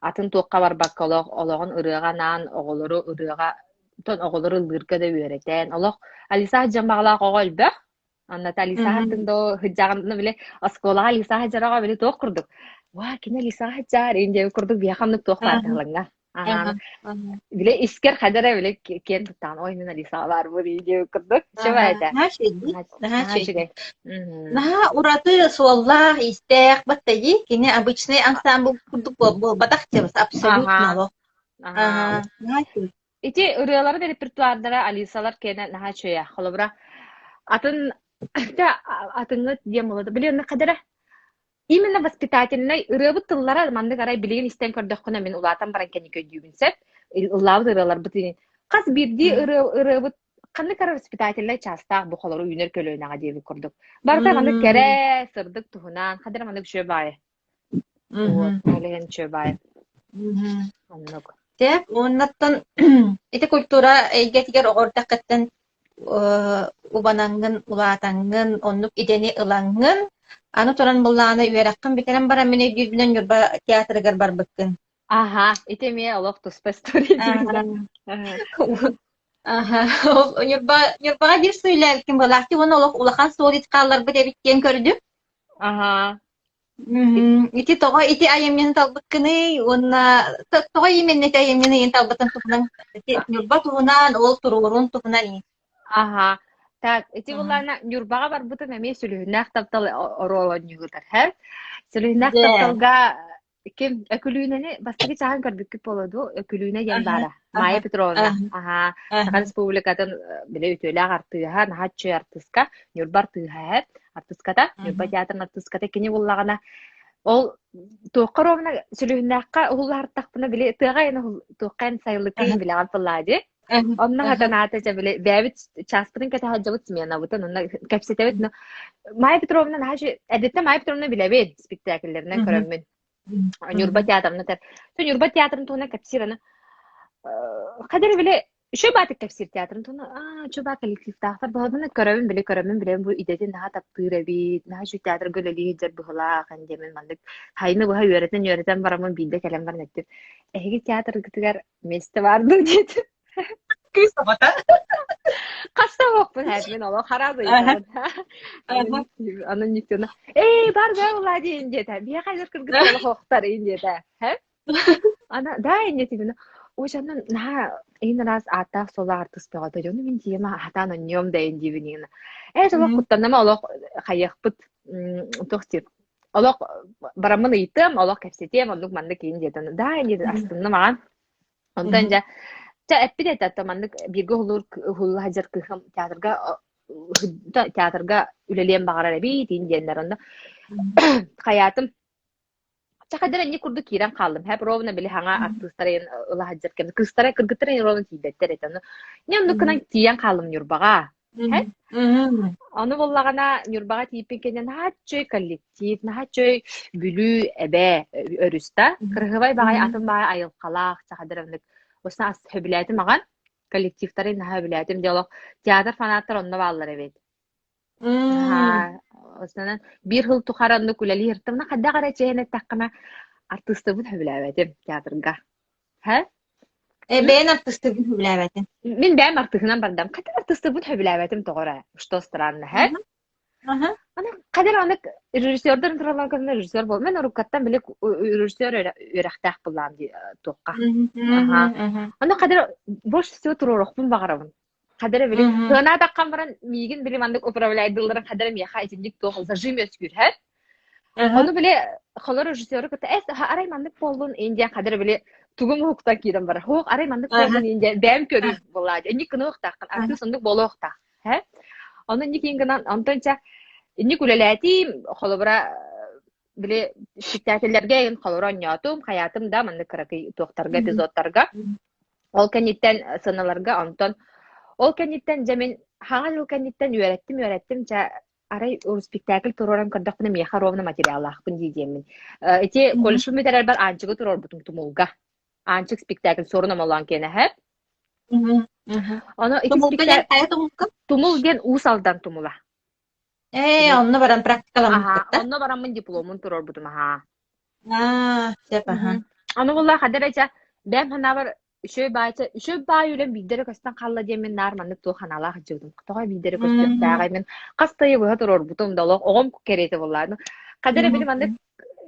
атын туохха барбакка олох олоҕун ырыаҕа анаан оҕолору ырыаҕа тон оҕолору ыллыырга да үөрэтэн олох Алиса дьон баҕалаах оҕо элбэх. Онно Алиса хаттын доо сыдьаҕын били оскуолаҕа Алиса сыдьараҕа били туох курдук уа кини Алиса сыдьаар ин диэн курдук биһиэхэ оннук туох баар тыһылаҥҥа Аһаан били искэр хадара били киэн туттаан ой мин Алиса баар бу диэн курдук чөбө этэ. Наһаа үчүгэй. Наһаа Наһаа үчүгэй. үчүгэй. Наһаа ураты суоллаах, иистээх баттайыы. Кини обычный ансамбль курдук буолбатах дьабыс, абсолютно Аһаа. олох. Аһаа. Наһаа үчүгэй. Ити ырыаларын репертуардара Алисалар киэнэ наһаа үчүгэй. Холобура, атын атыҥҥыт диэн буолуо. Били онно хадара именно воспитательнай ырыабыт тыллара маннык арай билигин истэн көрдөххүнэ мин улаатан баран кэнники өйдүүбүн сөп. Ыллаабыт ырыаларбыт хас биирдии ырыабыт ханнык эрэ воспитательнай чаастаах бу холору үүнэр көлүөнэҕэ диэбит курдук. Барыта маннык кэрэ, сырдык туһунан, хадара маннык үчүгэй баайы. Вот, ол иһин үчүгэй баайы. Оннук. Дьэ, уоннаттан ити культура эйгэтигэр оҕо эрдэххиттэн убанаҥҥын, улаатаҥҥын, оннук идэни ылаҥҥын, аны туран былааны үөрэххин бүтэрэн баран мин өйдүүрбүнэн Ньурба театрыгар барбыккын. Аха, ити эмиэ олох туспа история дииллэр. Аха, ол Ньурба Ньурбаҕа биир сыл үлэлээбиккин буолаахтыы уонна олох улахан суол хаалларбыт эбит диэн көрдүм. Аха. Ити тоҕо ити айымньыны талбыккыный уонна тоҕо именно ити айымньыны иин талбытын туһунан ити Ньурба туһунан, ол туруорун туһунан Аха. Так, ити буллаана Ньурбаҕа барбытым эмиэ сүлүһүннээх таптал оруол оонньуугутар, һэ? Сүлүһүннээх Дьэ. тапталга Ким Өкүлүүнэни бастакы чааһын көрбүккүт буолуо дуу? Өкүлүүнэ диэн Аха, баара. аха, Майя Петровна. аха, Аһаа. аха, Саха Республикатын били үтүөлээх артыыһа, наһаа үчүгэй артыыска, Ньурба артыыһа эһэ, артыыската, Ньурба аха. театрын артыыската кини буллаҕына ол туохха ровно сүлүһүннээххэ уһуллаһартахпына били тыаҕа эн туохха эн сайылыккын Аха, билэҕин буоллаа дии. аха, Онно аха. хатанаата дьэ били бэйэбит чааспытын кэтэһэ сылдьабыт сменабытын онно кэпсэтэбит но Майя Петровна наһаа үчүгэй эрдэттэн Майя Петровна билэбин спектакльлэринэн Мгм, көрөммүн Ньурба мгм. театрын этэр. Ньурба театрын туһунан кэпсиир аны хадыр били үчүгэй баатык кэпсиир театрын туһунан аа үчүгэй баа коллективтаахтар быһаларына көрөбүн били көрөммүн билэбин бу идэтин наһаа таптыыр эбит наһаа үчүгэй театрга үлэлии сылдьар быһылаах эн диэмин маннык хайны быһа үөрэтэн үөрэтэн бараммын биирдэ кэлэн баран эттим эһиги театргытыгар миэстэ баар дуу диэтим Кыыс оҕото. Хаста оһохпун һээт мин олох харааз Аха, ыйытабын. аха. Аны Никитина «Эй, бар баар улаа диэн диэтэ. Биһиэхэ айлар кыргыттар олох оһохтор иин диэтэ. Һэ? Ана да инньэ Ой, анан наһаа иин араас ааттаах суоллаах артыыс бөҕөтө. Дьону мин тиийэм хатаан онньуом да иин диибин иин. Ээ, олох куттаннама олох хайыахпыт туох диир олох бараммын ыйытыам, олох кэпсэтиэм, оннук маннык иин диэтэ. Да инньэ астынным аҕан. Онтон дьэ, чэ эппит этэ то маннык бииргэ уһулуур уһулла сылдьар кыыһым театрга театрга үлэлиэн баҕарар эбит иин диэннэр онно хайаатым чэ хайдах инник курдук киирэн хааллым һэп ровно били хаҥа артыыстара ыла сылдьар кэм кыыстара кыргыттара ровно тиийбэттэр этэ ону не оннук гынан тиийэн хааллым Ньурбаҕа Һэ? Ону буллаҕына Ньурбаҕа тиийбит кэннэ наһаа үчүгэй коллектив, наһаа үчүгэй Бүлүү эбэ өрүс да, кырыһыбай баҕайы атын баҕайы айылҕалаах сахадырабынык осна ас сөбүлээтим аҕан, коллективтарын наһаа сөбүлээтим. Дьэ олох театр фанаттар онно бааллар эбит. Наһаа основнан биир сыл тухары оннук үлэлии сырыттым. Хайдах эрэ чэйэн эттэххинэ артыыстарбын сөбүлээбэтим театрга. Һэ? Э, бэйэн артыыстыыргын сөбүлээбэтин. Мин бэйэм артыыһынан бардам. Хата артыыстыырбын сөбүлээбэтим тоҕо эрэ. Что странно, һэ? Аха. Аны хадыр аны режиссердарын тураллар көрүнэ режиссер бол. Мен уруккаттан били режиссер үөрэхтээх буллаам дии туохха. Аха. Аны хадыр больше всего туруорохпун баҕарабын. Хадара били сыанаатаххан баран миигин били маннык управляйдыылларын хадара миэхэ итинник туох зажим үөскүүр һэ? Ону били холор режиссеру кытта эс арай маннык буоллун индия хадара били тугум уһуктан киирэн барар. Хуох арай маннык буоллун индия бэйэм көрүү буоллаа. Инник гыныахтааххын артыыс оннук буолуохтаах. Һэ? Ону инник гынан онтон ча инник үлэлээтиим холобура били спектакльлэргэ эйин холобура оонньоотум, хайаатым да маннык кыракый туохтарга эпизодтарга. Ол кэнниттэн сыаналарга онтон ол кэнниттэн дьэ мин хаҥа дьыл кэнниттэн үөрэттим үөрэттим чэ. арай спектакль туруоран көрдөхпүнэ миэхэ ровно материаллаахпын дии диэммин. Ити колледжпын бүтэрэрбэр Аанчыгы туруорбутум Тумулга. Аанчык спектакль суорун омолоон киэнэһэ. Ону ити Тумулга диэн спектакль хайа тумулга? Тумул диэн Уус Алдан тумула. Ээ, онно баран Аһаа, практикаламмыккыт да? онно бараммын дипломун туруорбутум аһаа. Аа, сөп аһа. Ону булла хадыр эчэ бэм ханаабар үчүгэй баайча үчүгэй баай үлэм биирдэ эрэ көстөн хаалла диэммин наар маннык туох санаалаах сылдьыбытым. Тоҕо биирдэ эрэ көстүөхтээҕэй мин хас да ыйы быһа туруорбутум да олох оҕом кэриэтэ буоллаа. Хадыр били маннык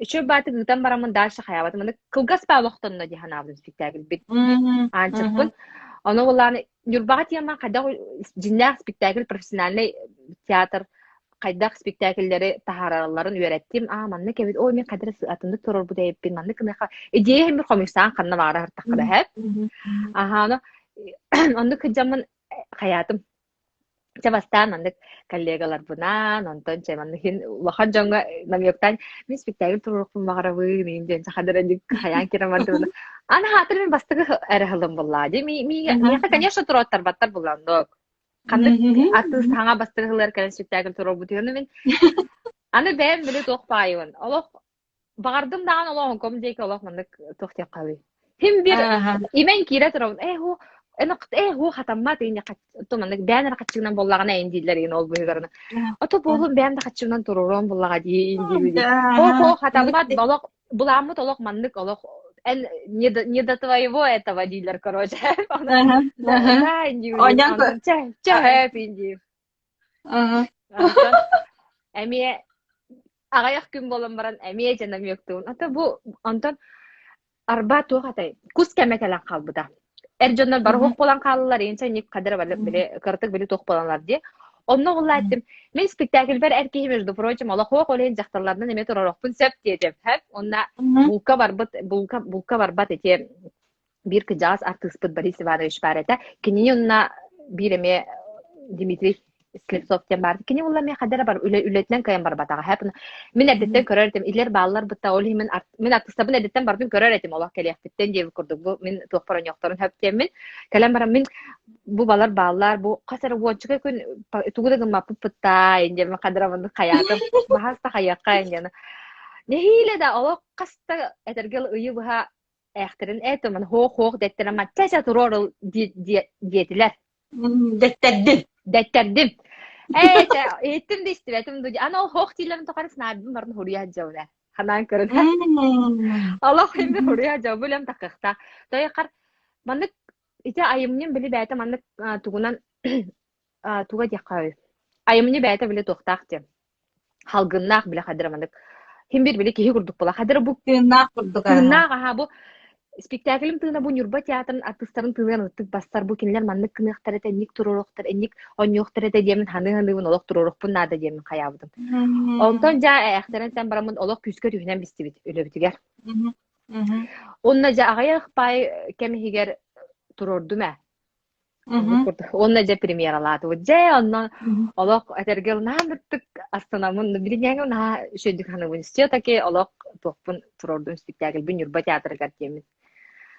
үчүгэй баайтык ыытан бараммын дальше хайаабатым. Маннык кылгас баа олохтонно дии санаабытым спектакльбит. Аанчыкпын. Ону буллааны Ньурбаҕа тиэмэ хайдах дьиннээх спектакль профессиональный театр хайдах спектакльлэри таһааралларын үөрэттим. Аа, маннык эбит, ой, мин хайдах атыннык туруорбут эбиппин, маннык гыныаха. Идея иһин хомуйсаан ханна баара сыртахха да һэп. Аһаа, ону оннук сылдьаммын хайаатым. Чэ бастаан маннык коллегаларбынаан, онтон чэ маннык иһин улахан дьоҥҥо намёктаан мин спектакль туруорукпун баҕарабын, иһин диэн сахадарандик хайаан киирэн бардыбына. Аны хаатыр мин бастакы эрэ сылым буллаа дии. Миэхэ, конечно, туруоттарбаттар буллаан Ханнык артыыс саҥа бастакы сылыгар кэлэн спектакль туруорбут үһү мин. Аны бэйэм били туох баайыбын. Олох баҕардым даҕаны олох оҥком диэки олох маннык туох диэххэ үһүй. Хим бир имэн киирэ турабын. Ээ һуу ээ һуу хатаммат ине то маннык бэйэн эрэ хаччыгынан буоллаҕына эн дииллэр иин ол быһыгарына. Ото буолун бэйэм да хаччыгынан туруоруом буллаҕа дии ин диибин. Хоо хоо хатаммат олох Буламмыт олох маннык олох эн не до, не до твоего этого дииллэр короче. Да, Оонньоон чэ, чэ, диир. Онтон эмиэ аҕыйах күн буолан баран эмиэ дьэ намёктуун. Ата бу онтон арба туох этэй? Кус кэмэ кэлэн хаалбыта. Эр дьоннор бары суох буолан хааллылар, инчэ ник хадыр били кыратык били туох буолалар дии. Онно буолла эттим, мин спектакльбэр эр киһи между прочим олохуох ол иһин дьахталларынан эмиэ туруорохпун сөп диэтим. Хэп уонна булка барбыт булка булка барбат ити биир кыдьаас артыыспыт Борис Иванович баар этэ. Кинини онно биир эмиэ Дмитрий Слепцов диэн баар. Кини буолла эмиэ хадара бар үлэ үлэтинэн кыайан барбатаҕа. Хэп мин эрдэттэн көрөр этим. Илэр бааллар бытта ол иһин мин, мин артыыстарбын эрдэттэн бардым көрөр этим олох кэлиэхпиттэн диэбит курдук бу мин туохпар онньохторун хөп диэммин. Кэлэн баран мин бу балар бааллар бу хас эрэ уончака күн тугу да гыммаппыт быттаа диэн хадырамын хайаатым. Баһаас да хайыахха диэн. Нэһиилэ да олох хас да этэргэ ыйы быһа ээхтэрин ээтоман хоох-хоох дэттэрэн мачча туруорул диэтилэр. Дэттэрдим. Дэттэрдим. Ээ, чэ, иһиттим да истибэтим дуу. Аны ол хоох дииллэрин тухары снаардым барын хуруйа дьабына. Ханаан көрөн. Олох химми хуруйа дьабы билем такыхта. Тойхар маннык ити айымньым били бэйэтэ маннык тугунан туга диэххэ айымньы бэйэтэ били туохтаах диэн Халгыннаах били хадыра маннык хим бир били киһи курдук була. Хадыра бу Тыыннаах курдук ааһа. тыыннаах аһаа бу спектаклым тыына бу Ньурба театрын артыыстарын тыыныгар ытык бастар бу кинилэр маннык гыныахтар этэ, инник туруоруохтар, инник онньуохтар этэ диэмин ханыы-ханыыбын олох туруоруохпун наада диэмин хайаабытым. Онтон дьэ ээхтэрэн тэн бараммын олох күүскэ түһүнэн бистибит үлэбитигэр. Онно дьэ аҕыйах паай кэм иһигэр туруордум ээ. Уонна дьэ премьералаатыбыт. Дьэ, онно олох этэргэ наһаа быртык астынаммын, билиҥҥээҥи наһаа үчүгэйдик саныыбын. Все-таки олох туохпун туруордум спектакльбын Ньурба театрыгар диэммин.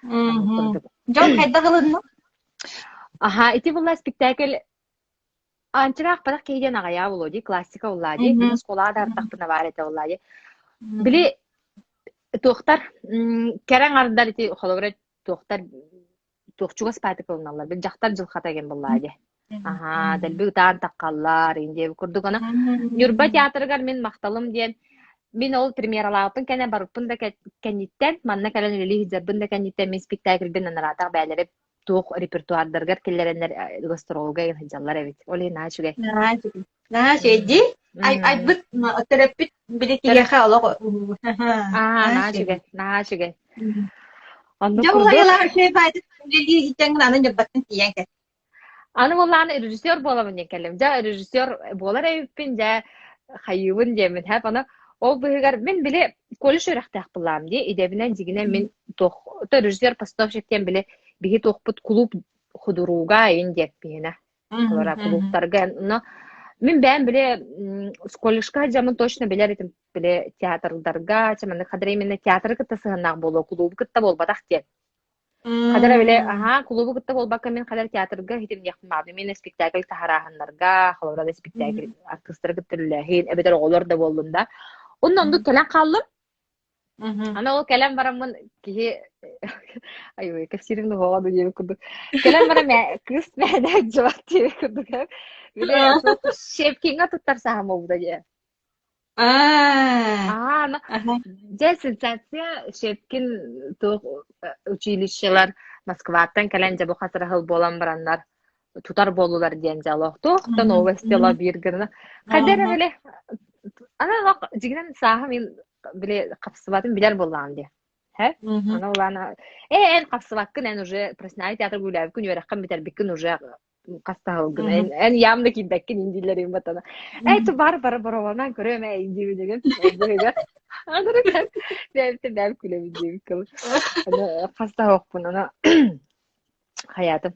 Дьон хайдах ылынна? Аха, ити буолла спектакль Аанчыраах киһи диэн аҕайаа буолуо дии, классика буоллаа дии. Мин оскуолаҕа да артахпына баар этэ буоллаа дии. Били туохтар кэрэ аҥардар ити холобура туохтар туох чугас баатык ылыналлар. Били дьахтар дьылхата диэн буоллаа дии. Аһаа, дэлби ытаан таххаллар, диэбит курдук. Аны Ньурба театрыгар мин махталым диэн мин ол премьералаабыппын кэннэ барыппын да кэнниттэн, манна кэлэн үлэлии сылдьарбын да кэнниттэн мин спектакльбин анараатах бээлэрэ туох репертуардарыгар киллэрэннэр гастролга сылдьаллар эбит. Ол иһин наһаа үчүгэй. Наһаа үчүгэй. Наһаа үчүгэй дии. Айбыт төрөппүт били киһиэхэ олох Аа, наһаа үчүгэй. Наһаа үчүгэй. Оннук Дьэ курдук. улайылаах үчүгэй баайдык үлэлии сылдьаҥҥын аны Ньурбаттан тиийэн кэл. Аны буоллаҕына режиссер буолабын диэн кэллим. Дьэ режиссер буолар эбиппин, дьэ хайыыбын диэммин. Хэп аны ол быыһыгар мин били колледж үөрэхтээх буоллаҕым дии. Идэбинэн дьигинэн мин туох то режиссер постановщик диэн били биһи туохпут кулууп худурууга ин диэт биһинэ. Олора кулууптарга но мин бэйэм били колледжка дьамын точно билэр этим били театрдарга чаманы хадыр именно театры кытта сыһаннаах буолуо кулуубу кытта буолбатах диэн. Хадара били аһаа кулуубу кытта буолбакка мин хадара театрга хитимниэхпин баҕардым. Мин спектакль таһарааһыннарга, холобура да спектакль артыыстары кытта үлэлээһин, эбэтэр оҕолор да буоллун да. Онно оннук кэлэн хааллым. Аны ол кэлэн бараммын киһи ай кэпсиирим да буола диэбит курдук. Кэлэн баран кыыс мээнэ дьыбат диэбит курдук. Били Щепкиҥҥа туттарсаһым буолбута дии. Аа, Аа, дьэ сенсация Щепкин туох училищелар Москваттан кэлэн дьэ бу хас эрэ сыл буолан бараннар тутар буоллулар диэн дьэ олох туох да новость биир гына хайда эрэ били аны олох дьиҥинэн сааһым мин били хапсыбатын билэр буоллаҕым дии Һэ? Аны улаана ээ эн хапсыбаккын эн уже профессиональный театр үлээбиккин үөрэххин бүтэрбиккин уже хас да сылгын эн эн явно киирбэккин индииллэрин батана эй ту бар бара борованан көрүөм ээ индиибинигин быһыгар анырыкан бэйэбитин бэйэм күлэбин диэбит кыл аны хас да оһохпун аны Хайаатым.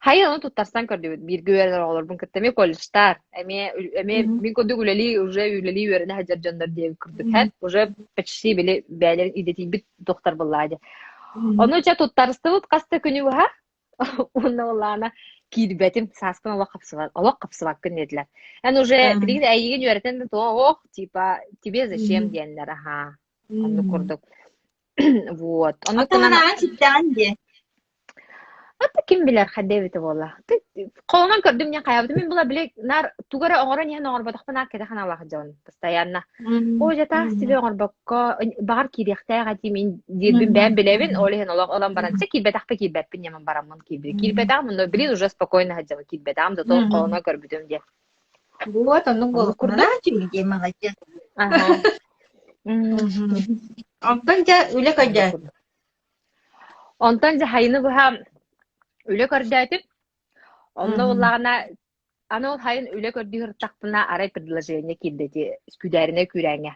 Хайа ону туттарсан көрдүбүт. Бииргэ үөрэнэр оҕолорбун кытта эмиэ колледжтар, эмиэ эмиэ мин курдук үлэлии уже үлэлии үөрэнэ сылдьар дьоннор диэбит курдук һэн уже почти били бэйэлэрин идэтийбит духтар буоллаа дии. Ону чэ туттарыстыбыт хас да күнү быһа уонна буоллаҕына киирбэтим сааспын олох хапсыбат олох хапсыбаккын диэтилэр. Эн уже билигин эйигин үөрэтэн да туох типа тебе зачем диэннэр аһаа оннук курдук Вот. Оннук Оттон гынан анаан ситтэҕин дии. Ата ким билэр хайда эбитэ буолла. Холонон көрдүм диэн хайаабытым. Мин була били наар тугу эрэ оҥорон иһэн оҥорботохпун наар кэтэх аналаах дьон постоянно. Оо дьэ таас тебе оҥорбокко баҕар киириэхтээх этим мин диирбин бэйэм билэбин. Ол иһин олох ылан баран чэ киирбэтэхпэ киирбэппин диэмэн бараммын киирбит. Киирбэтэҕим онно билин уже спокойно сылдьабын киирбэтэҕим зато холонон көрбүтүм диэн. Вот оннук Оннук буолуохтаах курдук. дии молодец. Аха. М. Онтон дьэ үлэ Оннук көрдөөн. курдук. Онтон дьэ хайыны быһа үлэ көрдөөтүм. Онно буллаҕына аны ол хайын үлэ көрдүү сырыттахпына арай предложение киирдэ ити Күдээринэй күүрээҥҥэ.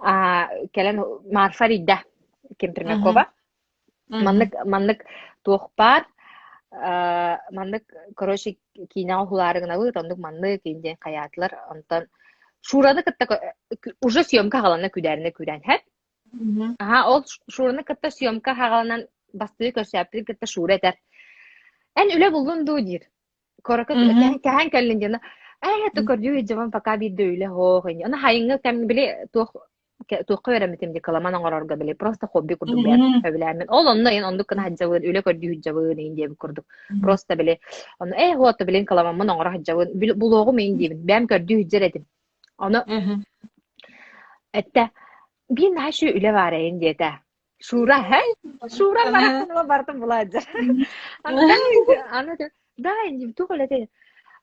Аа кэлэн Марфа эрийдэ Кемпермякова. Маннык маннык туох баар аа маннык короче киинэҕэ уһулаары гынабыт оннук маннык иин диэн хайаатылар. Онтон Шураны кытта уже съемка аҕалана күдээринэ күүрээн иһэр. Аһаа, ол Шураны кытта съемка хаҕаланан бастыы көрсөөппүтүн кытта Шура этэр: «Эн үлэ буллун дуу?» диир. Куоракка кэһэн кэллин диэн. Ээ, то көрдүү сылдьабын пока биирдэ үлэ суох ини. Ону хайыҥҥы кэм били туох туохха үөрэммитим дии кыламан оҥорорго били просто хобби курдук бэйэм сөбүлээммин. Ол онно ин оннук гына сылдьабын, үлэ көрдүү сылдьабын ин диэбит курдук. Просто били ону ээ вот билин кыламаммын оҥоро сылдьабын, булуоҕум ин диибин. Бэйэм көрдүү сылдьар этим. Ону эттэ, биир наһаа үчүгэй үлэ баар эйин диэтэ. Шура, һэ? Шура барахсаныма барытын булаадьа. Аны аны да туох үлэтэ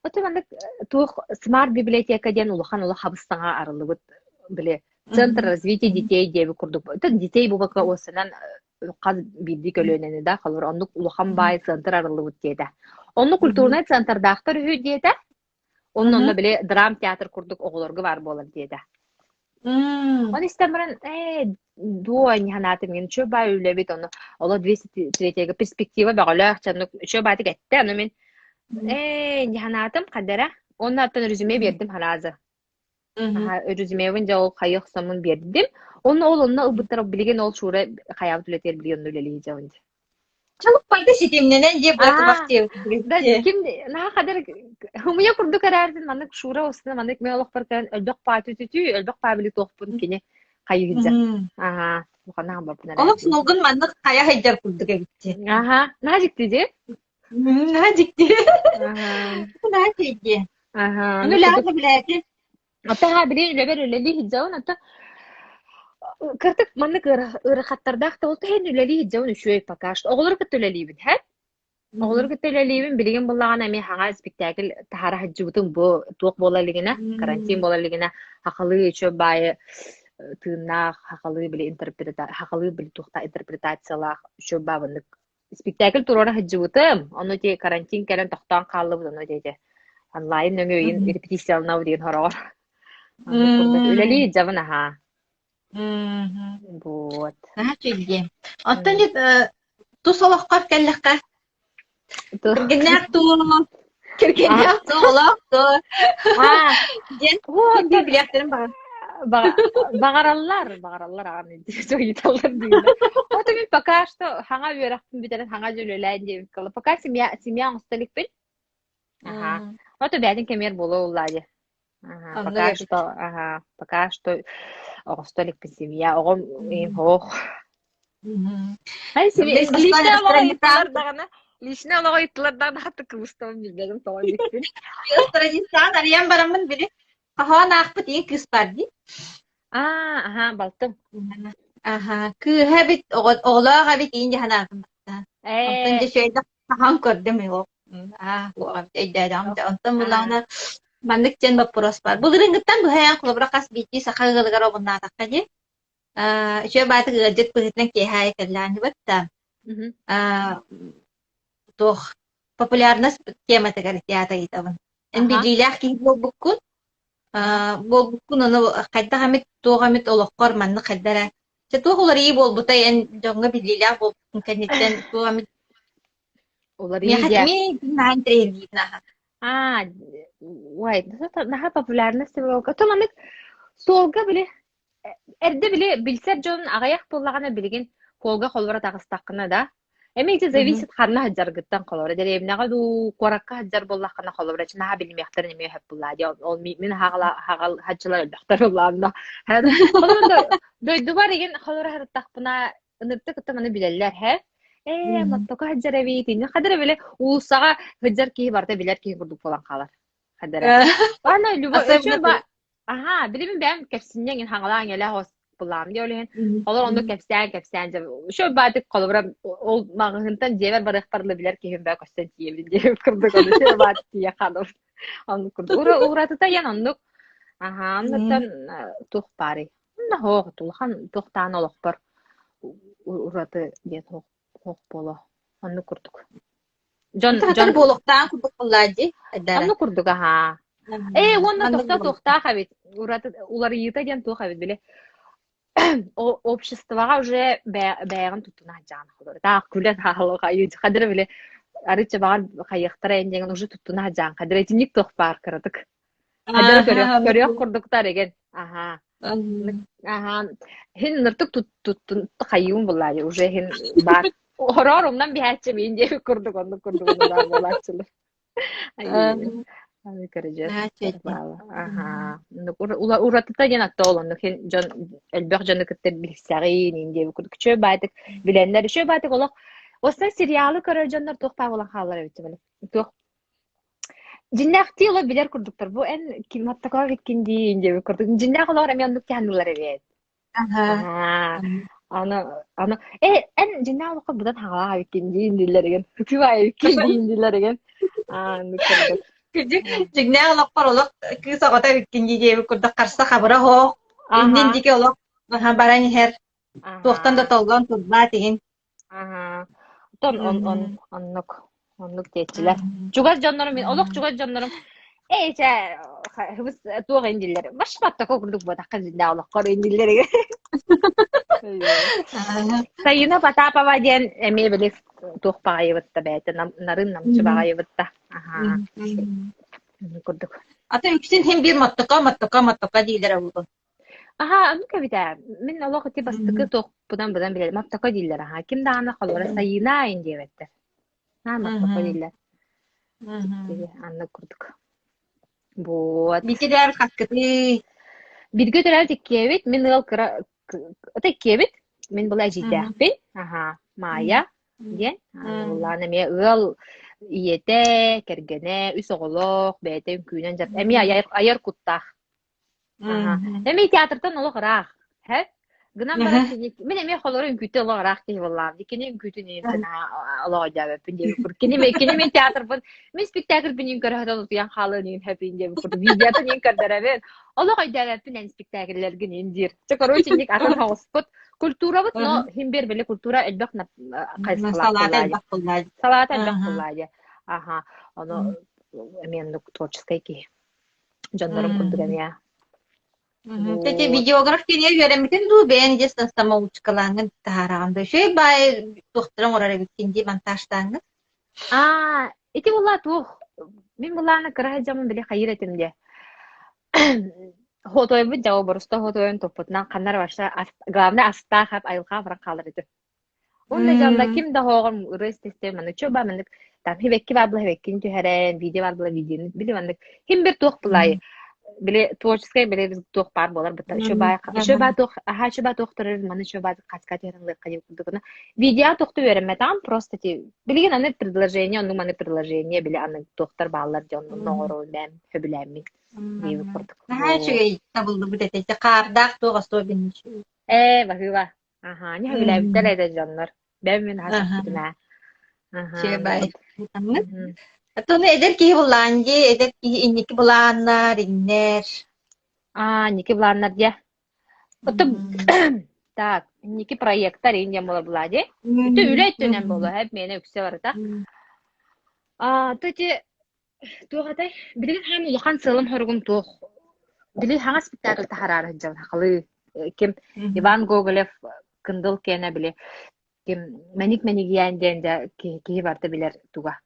Ото маннык туох смарт библиотека диэн улахан улахан хабыс-саҥа арыллыбыт били Центр развития детей диэбит курдук. Детей бубака уоссанан хас биирдии көлүөнэни да холобур оннук улахан баай центр арыллыбыт диэтэ. Оннук культурнай центрдаахтар үһү диэтэ. Онно онно били драм театр курдук оҕолорго баар буолар диэтэ. Оны истэн баран, ээ, дуо санаатым мин үчүгэй баай үлэбит ону оло 203 перспектива бөҕөлөөх чаннык үчүгэй баатык эттэ ону мин ээ санаатым хадара онно оттон резюме биэрдим хараазы резюмебин дьэ ол хайы охсоммун биэрдим онно ол онно ылбыттара билигин ол Шура хайаабыт үлэтигэр билигин онно үлэлии дьабын Чалыппайда ситимнэнэн дьиэ Аа, быратыбах да ким наһаа хадыр хымыйа курдук эрээрдин маннык Шура устuna маннык мен олохпор кэлэн өлбөх паа түтүтүү өлбөх паа били туохпун кини хайыһыдьа. Аhaa, буханаан баппын Олох эрээрдин. суолгун маннык хайа сылдьар курдук эбитти. Аhaa, наһаа дьикти дии. Наһаа дьикти. Аhaa. Наһаа дьикти. Аhaa, Ону ону үлэҕэ курдук сөбүлээтим. Ата аhaa билигин үлэбэр үлэлии сылдьабын, ата кырдык маннык ыарахаттардаах да буолта иһин үлэлии сылдьабын үчүгэй пока что. Оҕолору кытта үлэлиибин, һэ? Оҕолору кытта үлэлиибин, билигин буллаҕына эмиэ хаҥа спектакль таһаара сылдьыбытым бу туох буола илигинэ, карантин буола илигинэ хахалыы үчүгэй баайы тыыннаах, хахалыы били интерпрета хахалыы били туохтаах интерпретациялаах үчүгэй баабыннык спектакль туруора сылдьыбытым. Ону ити карантин кэлэн тохтоон хааллыбыт, ону ити онлайн нөҥүө ыйын репетицияланабыт диэн хороҕор. Оннук курдук үлэлии дьабын аһаа. Вот. Наһаа үчүгэй. Оттон тус олоххор кэллэххэ кэргэннээх туу, кэргэннээх туу, олох туу диэн ким билиэхтэрин баҕар. Баҕараллар, баҕараллар аҕам ыйыталлар дииллэр. Вот мин пока что хаҥа үөрэхпин бүтэрэн хаҥа дьэ үлэлээн диэбит кылла. Пока семья семья оҥосто иликпин. Аха. Вот бэйэтин кэмигэр буолуо уллаа дии. Аха, пока что, аха, пока что оҕосто иликпин семья. Оҕом ох. Ай, личное олоҕо ыйыттылар даҕаны, личное олоҕо ыйыттылар даҕаны хатты кыбыстабын билбэтим тоҕо иликпин. Страницаҕын арыйан бараммын били хоһоон аахпыт ийэ кыыс баар дии. Аа, аха, балтым. Аха, кыыһа эбит, оҕолоох эбит иин дьаһанаатым. Онтон Ээ, дьэ үчүгэйдик хаһан көрдүм аа, өйдөөдөҕүм дьэ. Онтон буллаҕына маннык диэн боппуруос баар. Былырыыҥҥыттан быһайан холобура хас биирдии саха ыалыгар обуннаатахха дии. Аа, үчүгэй баатык ыалдьыт быһыытынан киэһэ аайы кэллээн да аа, туох популярность тематыгар театр ыйытабын. Эн биллиилээх киһи буолбуккун, аа, буолбуккун ону хайдах эмит туох эмит олоххор маннык хайда эрэ Чэ туох уларыйыы буолбутай эн дьоҥҥо биллиилээх буолбуккун кэнниттэн туох эмит Уларыйыы Миэхэ диэ. эмиэ наһаа интэриэһиргиибин аха. Аа, уай, наһаа популярность буолка. То маннык суолга били эрдэ били билсэр дьон аҕыйах буоллаҕына билигин суолга холборо таҕыстаххына да эмиэ ити зависит ханна сылдьаргыттан холобура дэриэбинэҕэ дуу куоракка сылдьар буоллаххына холобура наһаа билимиэхтэрин эмиэ сөп буоллаа дии ол мин хаҕал хаччылар элбэхтэр буоллаанна холобура дойдубар игин холобура сырыттахпына ынырты кытта маны билэллэр һэ ээ моттоко сылдьар эбит инни хадара били уулуссаҕа сылдьар киһи барыта билэр киһи курдук буолан хаалар хадара аны любой Аһаа, билигин бэйэм кэпсинньэҥ иҥин хаҥалаан иҥэлээх оҕус былаам дии ол иһин олор оннук кэпсээн-кэпсээн дьэ еще баатык холобура ол маҕаһыынтан дьиэбэр барыахпар ыла билэр киһим баа көстөн тиийэбин диэбит курдук ону еще баатык тиийэ хаалабын оннук курдук уратыта диэн оннук аһаа оннуттан туох баарый онно суох улахан туохтаан олохпор ураты диэн суох суох буолуо оннук курдук Дьон Дьон дьон буолуохтаах курдук буоллаа дии Айдаара. Оннук курдук аһаа. Ээ уонна Маннык тохтоо буолуохтаах. туохтаах эбит. Ураты уларыйыыта диэн туох эбит били обществоҕа уже бэйэҕин туттуна сылдьаҕын холобура. Таах күлэн хаалла хадыр били арыычча баҕар хайыахтара эн диэҥин уже туттуна сылдьаҕын хадыр итинник туох баар кыратык. Хадыры көрүөх көрүөх курдуктар эгин. Аһаа. Аһаа. Хин ныртык туттун хайыым буллаайы уже хин баар. Хороор умнан биһээччи миин диэбит курдук оннук курдук баар буолааччылар. Ай көрөдьүөс баала. Аһаа. Уратыта диэн атта ол оннук хин дьон элбэх дьону кытта билсэҕин иин диэбит курдук. Үчүгэй баайтык билэннэр үчүгэй баайтык олох Оста сериалы көрөр дьоннор туох баа буолан хааллар эбит туох Дьиннээхтии олор билэр курдуктар. Бу эн ким аттакоо эбиккин дии диэбит курдук. Дьиннээх олоор эмиэ оннук кэһанылар эбээт. Аһаа. Аа. Аны аны э эн дьиннээх олоххо быдан хаҥалаах эбиккин диин дииллэр эгин. Ытыыбаа эбиккин диин дииллэр эгин. Аа оннук курдук. Кырдьык, дьиҥнээх олохпор олох кыыс оҕото эбиккин дии диэбит курдук харса хабыра оһох, иннин Аһаа. диэки олох баран иһэр, туохтан да Аһаа. толлон турбаат иһин. Аһаа. Оттон он он оннук оннук диэччилэр. Чугас дьоннорум мин олох чугас дьоннорум ээ чэ хыбыс туох индиллэр башпаттако курдук буотахха дьиннээх олоххор индиллэр Сайына Потапова диэн эмиэ били туох баҕайыбытта бэйэтэ нарын намчы баҕайыбытта. Аһаа. Курдук. Ата үксүн хин биир моттоко моттоко моттоко дииллэр буолуо. Аһаа, оннук эбит ээ. Мин олох ити бастакы туохпунан быдан билэрим. Маттака дииллэр аһаа. Ким даҕаны холобура Сайыына ин диэбэттэр. Аа, Маттака дииллэр. Дьиктиги, аннык курдук. Вот. Бииргэ хаскытый. Бииргэ төрөөбүт иккиэбит. Мин ыал кыра ата иккиэбит. Мин была эдьиийдээхпин. Аһаа, Маайа диэн. Аны эмиэ ыал ийэтэ, кэргэнэ, үс оҕолоох, бэйэтэ үҥкүүнэн дьар эмиэ айар, айар куттаах. Аһа. Эмиэ театртан олох ыраах. Һэ? Гынан баран кини мин эмиэ холоро үҥкүүтэ олох ыраах киһи буоллаҕым. Кини үҥкүүтүн иһин олох өйдөөбөппүн диэбит курдук. Кини кини мин театрбын мин спектакльбин иһин көрө сытан утуйан хаалыан иһин хэпин диэбит курдук. Видеотын иһин көрдөрөбүн. Олох өйдөөбөппүн эн спектакльлэргин иһин диир. Чэ, короче, инник атын соҕуспут. Культурабыт, но хин биэр били культура элбэх хайысхалаах Салаата буоллаа элбэх буоллаа. Салаата элбэх буоллаа дии. Аха. Ону эмиэ оннук творческай киһи. Дьоннорум курдук эмиэ. Ити Вот. видеограф кириэ үөрэммитин дуу, бэйэҥ дьэ самоучкалааҥҥын таһаараҕын дуу? Үчүгэй баай туохтарын оҥорор эбиккин дии монтажтааҥҥын? Аа, ити буолла туох? Мин былаана кыра сылдьаммын били хайыыр этим диэ. Хотойбут дьэ боруста хотойун туппутунан ханна эрэ барса главное астаах ап айылҕа баран хаалар этим. Уонна дьэ ким да оһоҕор ырыа истэ маннык чуо баа маннык там хибэкки баар була хибэккини түһэрэн, видео баар була видеону били маннык хим бир туох булай били творческай били біз туох баар буолар бытта еще баа еще баа туох аха еще баа туох турар маны еще баа хаска түһэрэн лыахха диэн курдук видео туохту үөрэммэтам просто ти билигин аны предложение оннук маны предложение били аны туохтар бааллар дьон оҥору бэм хөбүлээммин диэбит курдук. Наһаа үчүгэй табыллыбыт этэ. Ити хаардаах туох особенно үчүгэй. Ээ, баһыыба. Аһаа, не хөбүлээбиттэр этэ дьоннор. Бэм мин аһа сөхпүтүм ээ. Аһаа, Үчүгэй оннук бай. курдук. Ханнык? Мгм. Оттон эдэр киһи былаан дии, эдэр киһи инники былааннар, иҥнэр. Аа, инники былааннар дьэ. Оттон так, инники проекттар иин диэн буолар былаа дии. Үтө үлэ өттүнэн буолуо, эп миэнэ үксэ барыта. Аа, то ити Туох этэй? Билигин хаһан улахан сыалым-соругум туох? Били хаҥа спектакль таһараары сылдьабын сахалыы. Ким Иван Гоголев Кындыл киэнэ били ким Мэник Мэнигийээн диэн дьэ киһи, киһи барыта билэр туга.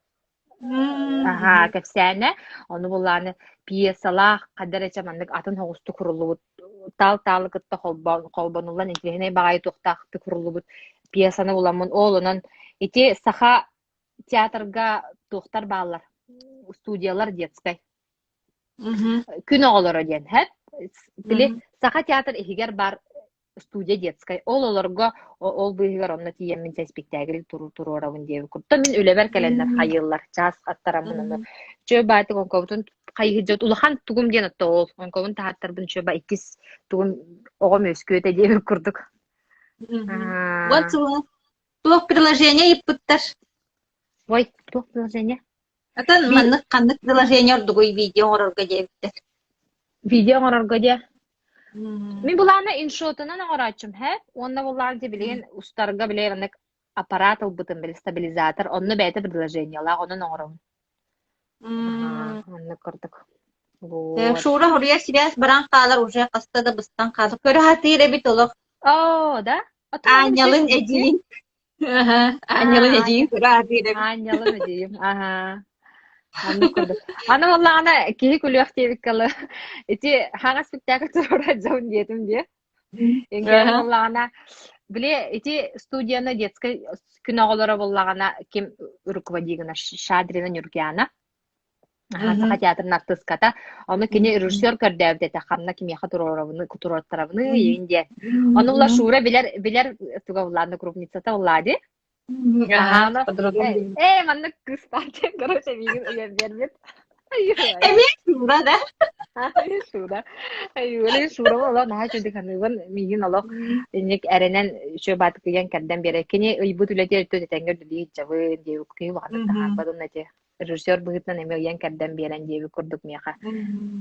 Аһаа, кэпсээнэ. Ону буллааны пьесалаах ханна эрэ чэ маннык атын соҕустук куруллубут таал-таалы кытта холбонуллан интириэһинэй баҕайы туохтаахтык куруллубут пьесаны буламмын ол онон ити саха театрга туохтар бааллар студиялар детскай күн оҕолоро диэн һэп били саха театр иһигэр бар студия детскай ол олорго ол быыһыгар онно тиийэммин чэ спектакль туруорабын диэбит курдук мин үлэбэр кэлэннэр хайыыллар чаас аттараммын ону чөө баатык оҥкобутун хайыһыдьыт улахан тугум диэн отто ол оҥкобун таһааттарбын чөө ба иккис тугум оҕом үөскүөтэ диэбит курдук Вот Туох приложение ыйыппыттар? Ой, туох приложение? Атын маннык ханнык приложение ордугуй видео оҥорорго диэбиттэр. Видео оҥорорго диэ. Мин былаана иншотунан оҥорооччум һэ. Уонна буллаан дьэ билигин устарга били маннык аппарат ылбытым били стабилизатор онно бэйэтэ предложениелаах онон оҥоробун. Аһаа, оннук курдук. Вот. Шура хоруйар сибээс баран хаалар уже хаста да быстан хаалар. Көрө сатыыр эбит олох. Оо, да? Оттон маннык үчүгэй Аанньалын курдук дии. эдьиийин. Аанньалын Аа, эдьиийин көрө сатыыр эбит. Аанньалым эдьиийим. Аһаа. Оннук курдук. Аны буоллаҕына киһи күлүөх диэбиккэ дылы ити хаҥас спектакль туруора дьон диэтим диэ. Иҥкэрин буоллаҕына били ити студияны детскай күн оҕолоро буоллаҕына ким руководигына Шадрина Нюргяна Саха театрын артыыската. Ону кини режиссер көрдөөбүт этэ ханна кимиэхэ туруорабыны туруортарабыны иин диэн. Ону ула Шура билэр билэр туга улаанна крупницата улаа дии. Аһаа, ону ээ маннык кыыс баар диэн короче миигин ыйан биэрбит. Эмиэ Шура да? Шура. Айыы, Шура олох наһаа үчүгэй саныыбын. Миигин олох инник эрэнэн үчүгэй баатык ыйан кэрдэн биэрэр. Кини ыйбыт үлэтэ өттө тэҥҥэ үлэлии сылдьабын диэбит киһи улаханнык таһаарбатын эти. Режиссер быһыытынан эмиэ ыйан кэрдэн биэрэн диэбит курдук миэхэ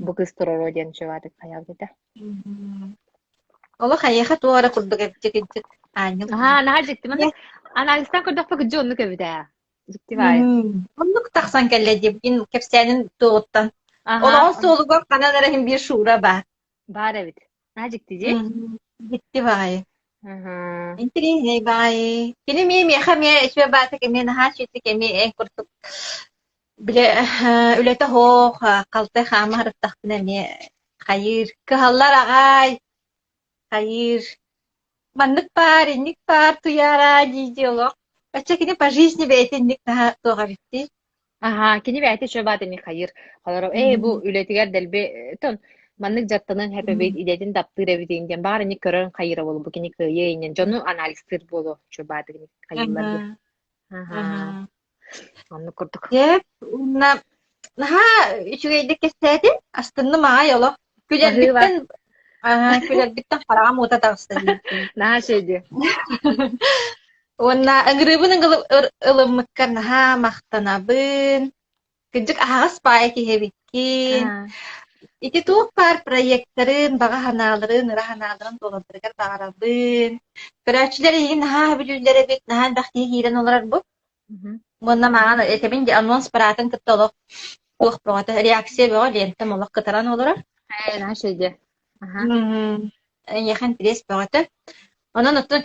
бу кыыс туруоруо диэн үчүгэй баатык хайаабыт этэ. Олох эйиэхэ туох эрэ курдук эбит кырдьык аанньал Аһаа, наһаа дьикти. Маннык анализтаан көрдөхпө кырдьык оннук эбит ээ. Дьикти баайы. Оннук тахсан кэллэ диэбитин кэпсээнин туоҕуттан. Аһаа, Олоҕун суолугар ханан эрэ иһин биир Шура баар. баар эбит. Наһаа дьикти дии. Дьикти баҕайы. Аһаа. Интэриэһинэй баҕайы. Кини эмиэ миэхэ эмиэ үчүгэй баатык эмиэ наһаа үчүгэйдик эмиэ эн курдук бile үлэтэ суох халтай хаама сырыттахпына эмиэ хайыыр кыһаллар аҕай хайыыр маннык баар инник баар туйаараа дии-дии олох оччо кини по жизни бэйэтэ инник наһаа туох эбиттий Аһаа, кини бэйэтэ үчүгэй баат эмиэ хайыыр. Холоро, ээ бу үлэтигэр дэлби тон маннык дьаттанан хэп эбит, идэтин таптыыр эбит диэн баар инник көрөн хайыыра буолуо, бу кини кыайыа иннин дьону анализтыыр буолуо үчүгэй баат инник хайыыллар диye. Аһаа. Оннук курдук. Дьэ, уонна наһаа үчүгэйдик кэпсээтин, астынным аҕай олох. Баһыыба. Күлэрбиттэн аа, күлэрбиттэн хараҕым уута таҕыста диэбиттим. Наһаа үчүгэй дии. Уонна ыҥырыыбын ылыммыккар наһаа махтанабын. Кырдьык аһаҕас баайа киһи эбиккин. Аа. Ити туох баар проектарын, баҕа санааларын, ыра санааларын туолалларыгар баҕарабын. Көрөөччүлэр эйигин наһаа сөбүлүүллэр эбит, наһаа элбэх киһи киирэн олорор бу. Уонна мааҕын этэбин дии анонс параатын кытта олох туох бөҕөтө, реакция бөҕө лиэнтэм олох кытаран олорор. Ээ, наһаа үчүгэй дии. Аха. Эйиэхэ интэриэс бөҕөтө. Онон оттон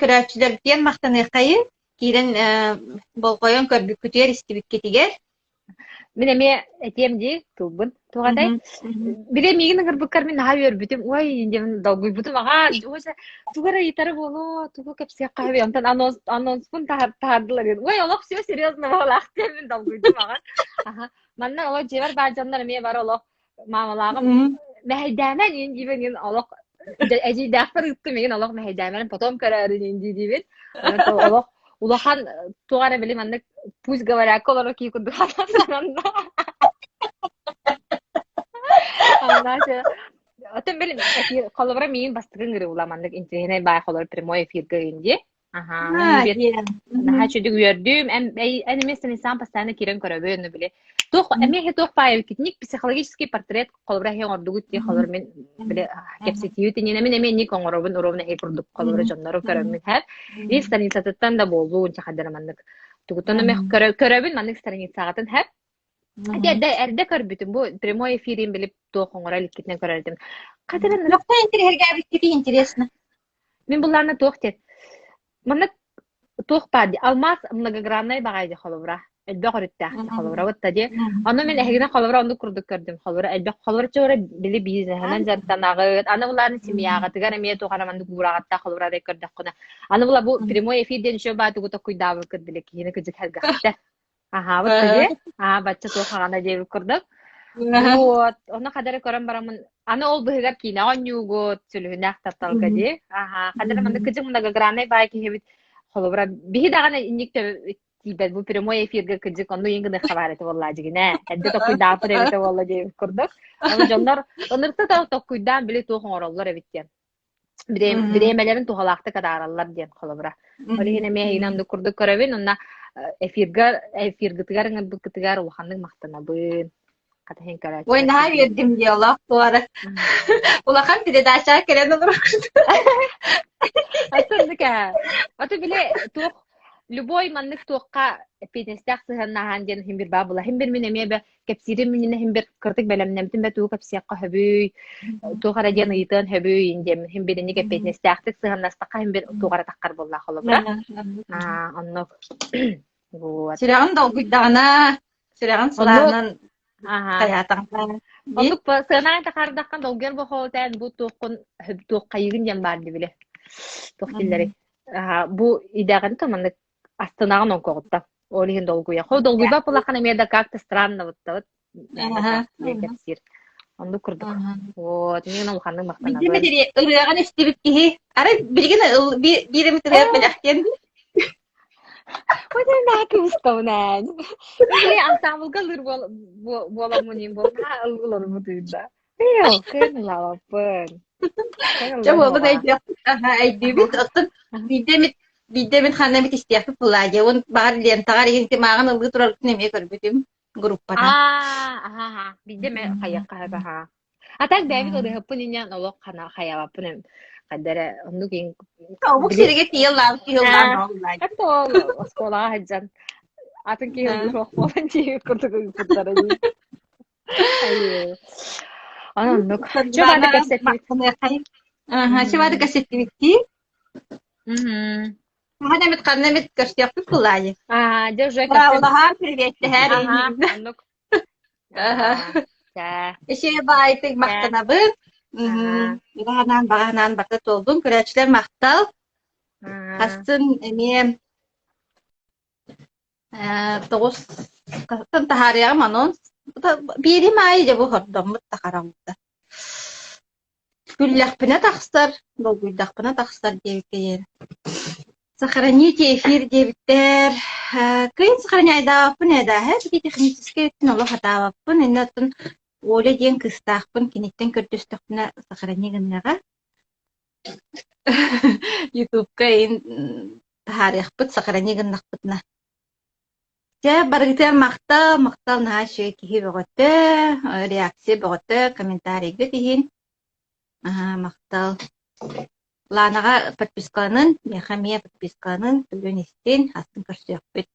Мин эмиэ этиэм дии тылбын. Туох этэй? Били миигин ыҥырбыккар мин наһаа үөрбүтүм. Ой, диэн долгуйбутум аҕаа. Тугу эрэ ыйытара буолуо, тугу кэпсиэххэ сөбүй? Онтон анонс анонспун таһаардылар. Ой, олох все серьезно буолаах диэн мин долгуйдум аҕа. Аха. Манна олох дьиэбэр баар дьоннор эмиэ бары олох маамалааҕым мэһэйдээмэн иин диибин иин олох эдьиийдээхпэр ыыттым иин олох мэһэйдээмэн потом көрөөрүн иин дии диибин олох улахан туох эрэ били маннык пусть говорякка олорор киһи курдук сананна Оттон били холобура миин бастакы ыҥырыыла маннык интириэһинэй баай холобур прямой эфирга иин дии Аһаа, Аа, диэн. Наһаа үчүгэй үөрдүм. Эн эн эмиэ станиславан постоянно киирэн көрөбүн, били. Туох эмиэ туох баай итинник психологический портрет холобура эһи оҥордугут дии холобура мин били кэпсэтиибит иннинэ мин эмиэ инник оҥоробун ровно эһи курдук холобура дьоннору көрөммүн һэр. И страницатыттан да буоллун чахадара маннык. Тугуттан эмиэ көрөбүн маннык страницаҕытын һэр. Ити эрдэ эрдэ көрбүтүм бу прямой эфирин билип туох оҥоро иликкитинэн көрөр этим. Хатырын Туохтан интириэһиргээбиккитий интересно. Мин буллаана туох диэн манна туох баар дии алмаас многограннай баҕайы дии холобура элбэх өрүттээх дии холобура вот дии ону мин эһигини холобура оннук курдук көрдүм холобура элбэх холобура чуора били бизнеһынан дьарыктанаҕыт аны булааны семьяҕытыгар эмиэ туох эрэ маннык уураҕаттаах холобура эрэ көрдөххүнэ аны була бу прямой эфир диэн үчүгэй баа тугу токкуйдаабыккыт били киһини кыдьык хэлгэхтэ Аһаабыт дии. Аа, бачча туох хаҕана диэбит курдук. Вот, ону хадары көрөн бараммын, аны ол быһыгар киинэҕэ оонньуугут, сүлүһүнээх тапталга дии. Аһаа, хадары маннык кыдьык многограннай баай киһибит. Холобура, биһи даҕаны инник тиийбэт бу прямой эфиргэ кыдьык онну иин гыныахха баар этэ буоллаа дьигинэ. Эрдэ токкуйдааппыт эбитэ буолла диэбит курдук. Ону дьоннор ынырта да токкуйдаан били туох оҥороллор эбит диэн. Бириэмэлэрин туһалаахтык атаараллар диэн холобура. Ол иһин эмиэ эһигини оннук курдук көрөбүн уонна эфирга эфиргытыгар ыҥырбыккытыгар улаханнык махтанабын. Хата иһин Ой, көрөөччүлэр наһаа үөрдүм дии олох туора. Улахан передачаҕа кэлэн олорор Аттыннык ээ. Аты били туох любой маннык туохха эппиэтинэстээх сыһыаннаһаан диэн иһин бир баа була. Иһин бир мин эмиэ бэ кэпсиирим иннинэ иһин бир кырдык бэлэмнэммитим бэ тугу кэпсиэххэ хөбүй, туох эрэ диэн ыйытыан хөбүй диэн иһин биринник эппиэтинэстээхтик сыһыаннастахха иһин бир туох эрэ таххар буоллаах холобура. Аа, оннук. Вот. Сүрэҕин долгуйдаҕына, сүрэҕин сылааһынан хайаатаҕына. Оннук сыанаан тахаардаххын долгуйар бохоотаан бу туоххун туоххайыгын диэн баар дибиле. Туох дииллэрий? Бу идэҕин то маннык астынаҕын оҥкоҕуттан. Ол иһин долгуйа. Хо долгуйбат булаххына эмиэ да как-то странно вот диэн кэпсиир. Оннук курдук. Вот, мин улаханнык махтанабын. Биирдэ ырыаҕын истибит киһи, арай билигин биир эмит ырыа бэлэхтиэн Ой, наһаа кыбыстабын ээ. Били ансаамбылга ылыыр буоламмын иин буолла ылларбыт ыйда. Ээ, кыайан ылаабаппын. Дьэ буолбут өйдүөхпүт, аха өйдүүбүт. Оттон биирдэ эмит биирдэ эмит ханна эмит истиэхпит буоллаа дии. Уон баҕар лентаҕар иһин тимааҕын ылыы тураргытын эмиэ көрбүтүм группата. Аа, аха, аха. Биирдэ эмэ хайыахха сөп аха. А так бэйэбит ырыаһыппын инньэн олох хана хайаабаппын эм хайда эрэ оннук иин Омук били сиригэр тиийэ ыллаабыт киһи ыллаан аа бөҕө ыллаан. это ол оскуолаҕа сылдьан атын киһи ыллыах буолан диэбит курдук ыыппыттара дии. Айыы. Аны оннук. Чё баады Саргылаана кэпсэттибит? махтаныаххайын. Аха, чё баады кэпсэттибиттии? Мгм. Хаһан эмит ханна эмит көрсүөхпүт буолаайы. Аа, дьэ уже көрсөн. Браулаһаан, приветтэһээр Аха, иһиҥ. оннук. Аха. Аа, чээ. Эшиэ баайтык Чээ. махтанабын. Аха. Баҕанаан баҕанаан барыта туоллун. Көрөөччүлэр махтал. Аа. Хастын эмиэ тоҕус таһаарыаҕым анонс. Биирим аайы дьэ бу хордоммут да хараммыта. Күллэхпинэ тахсар, долгуйдахпына тахсар диэбиккэ диэри. Сохраните эфир диэбиттэр. Кыайан сохраняйдаабаппын ээ даа, ити техническэй өттүн олох сатаабаппын. Иннэ оттон Оля диэн кыыстаахпын, киниттэн көрдөстөхпүнэ сохрани гыныаҕа. Ютубка иһин таһаарыахпыт, сохрани гыннахпытына. Дьэ, барыгытыгар махтал, махтал наһаа үчүгэй киһи бөҕөтө, реакция бөҕөтө, комментарийгыт иһин. Аһаа, махтал. Ланаҕа подпискаланын, миэхэ эмиэ подпискаланын, көрөн истин, астын көрсүөхпүт.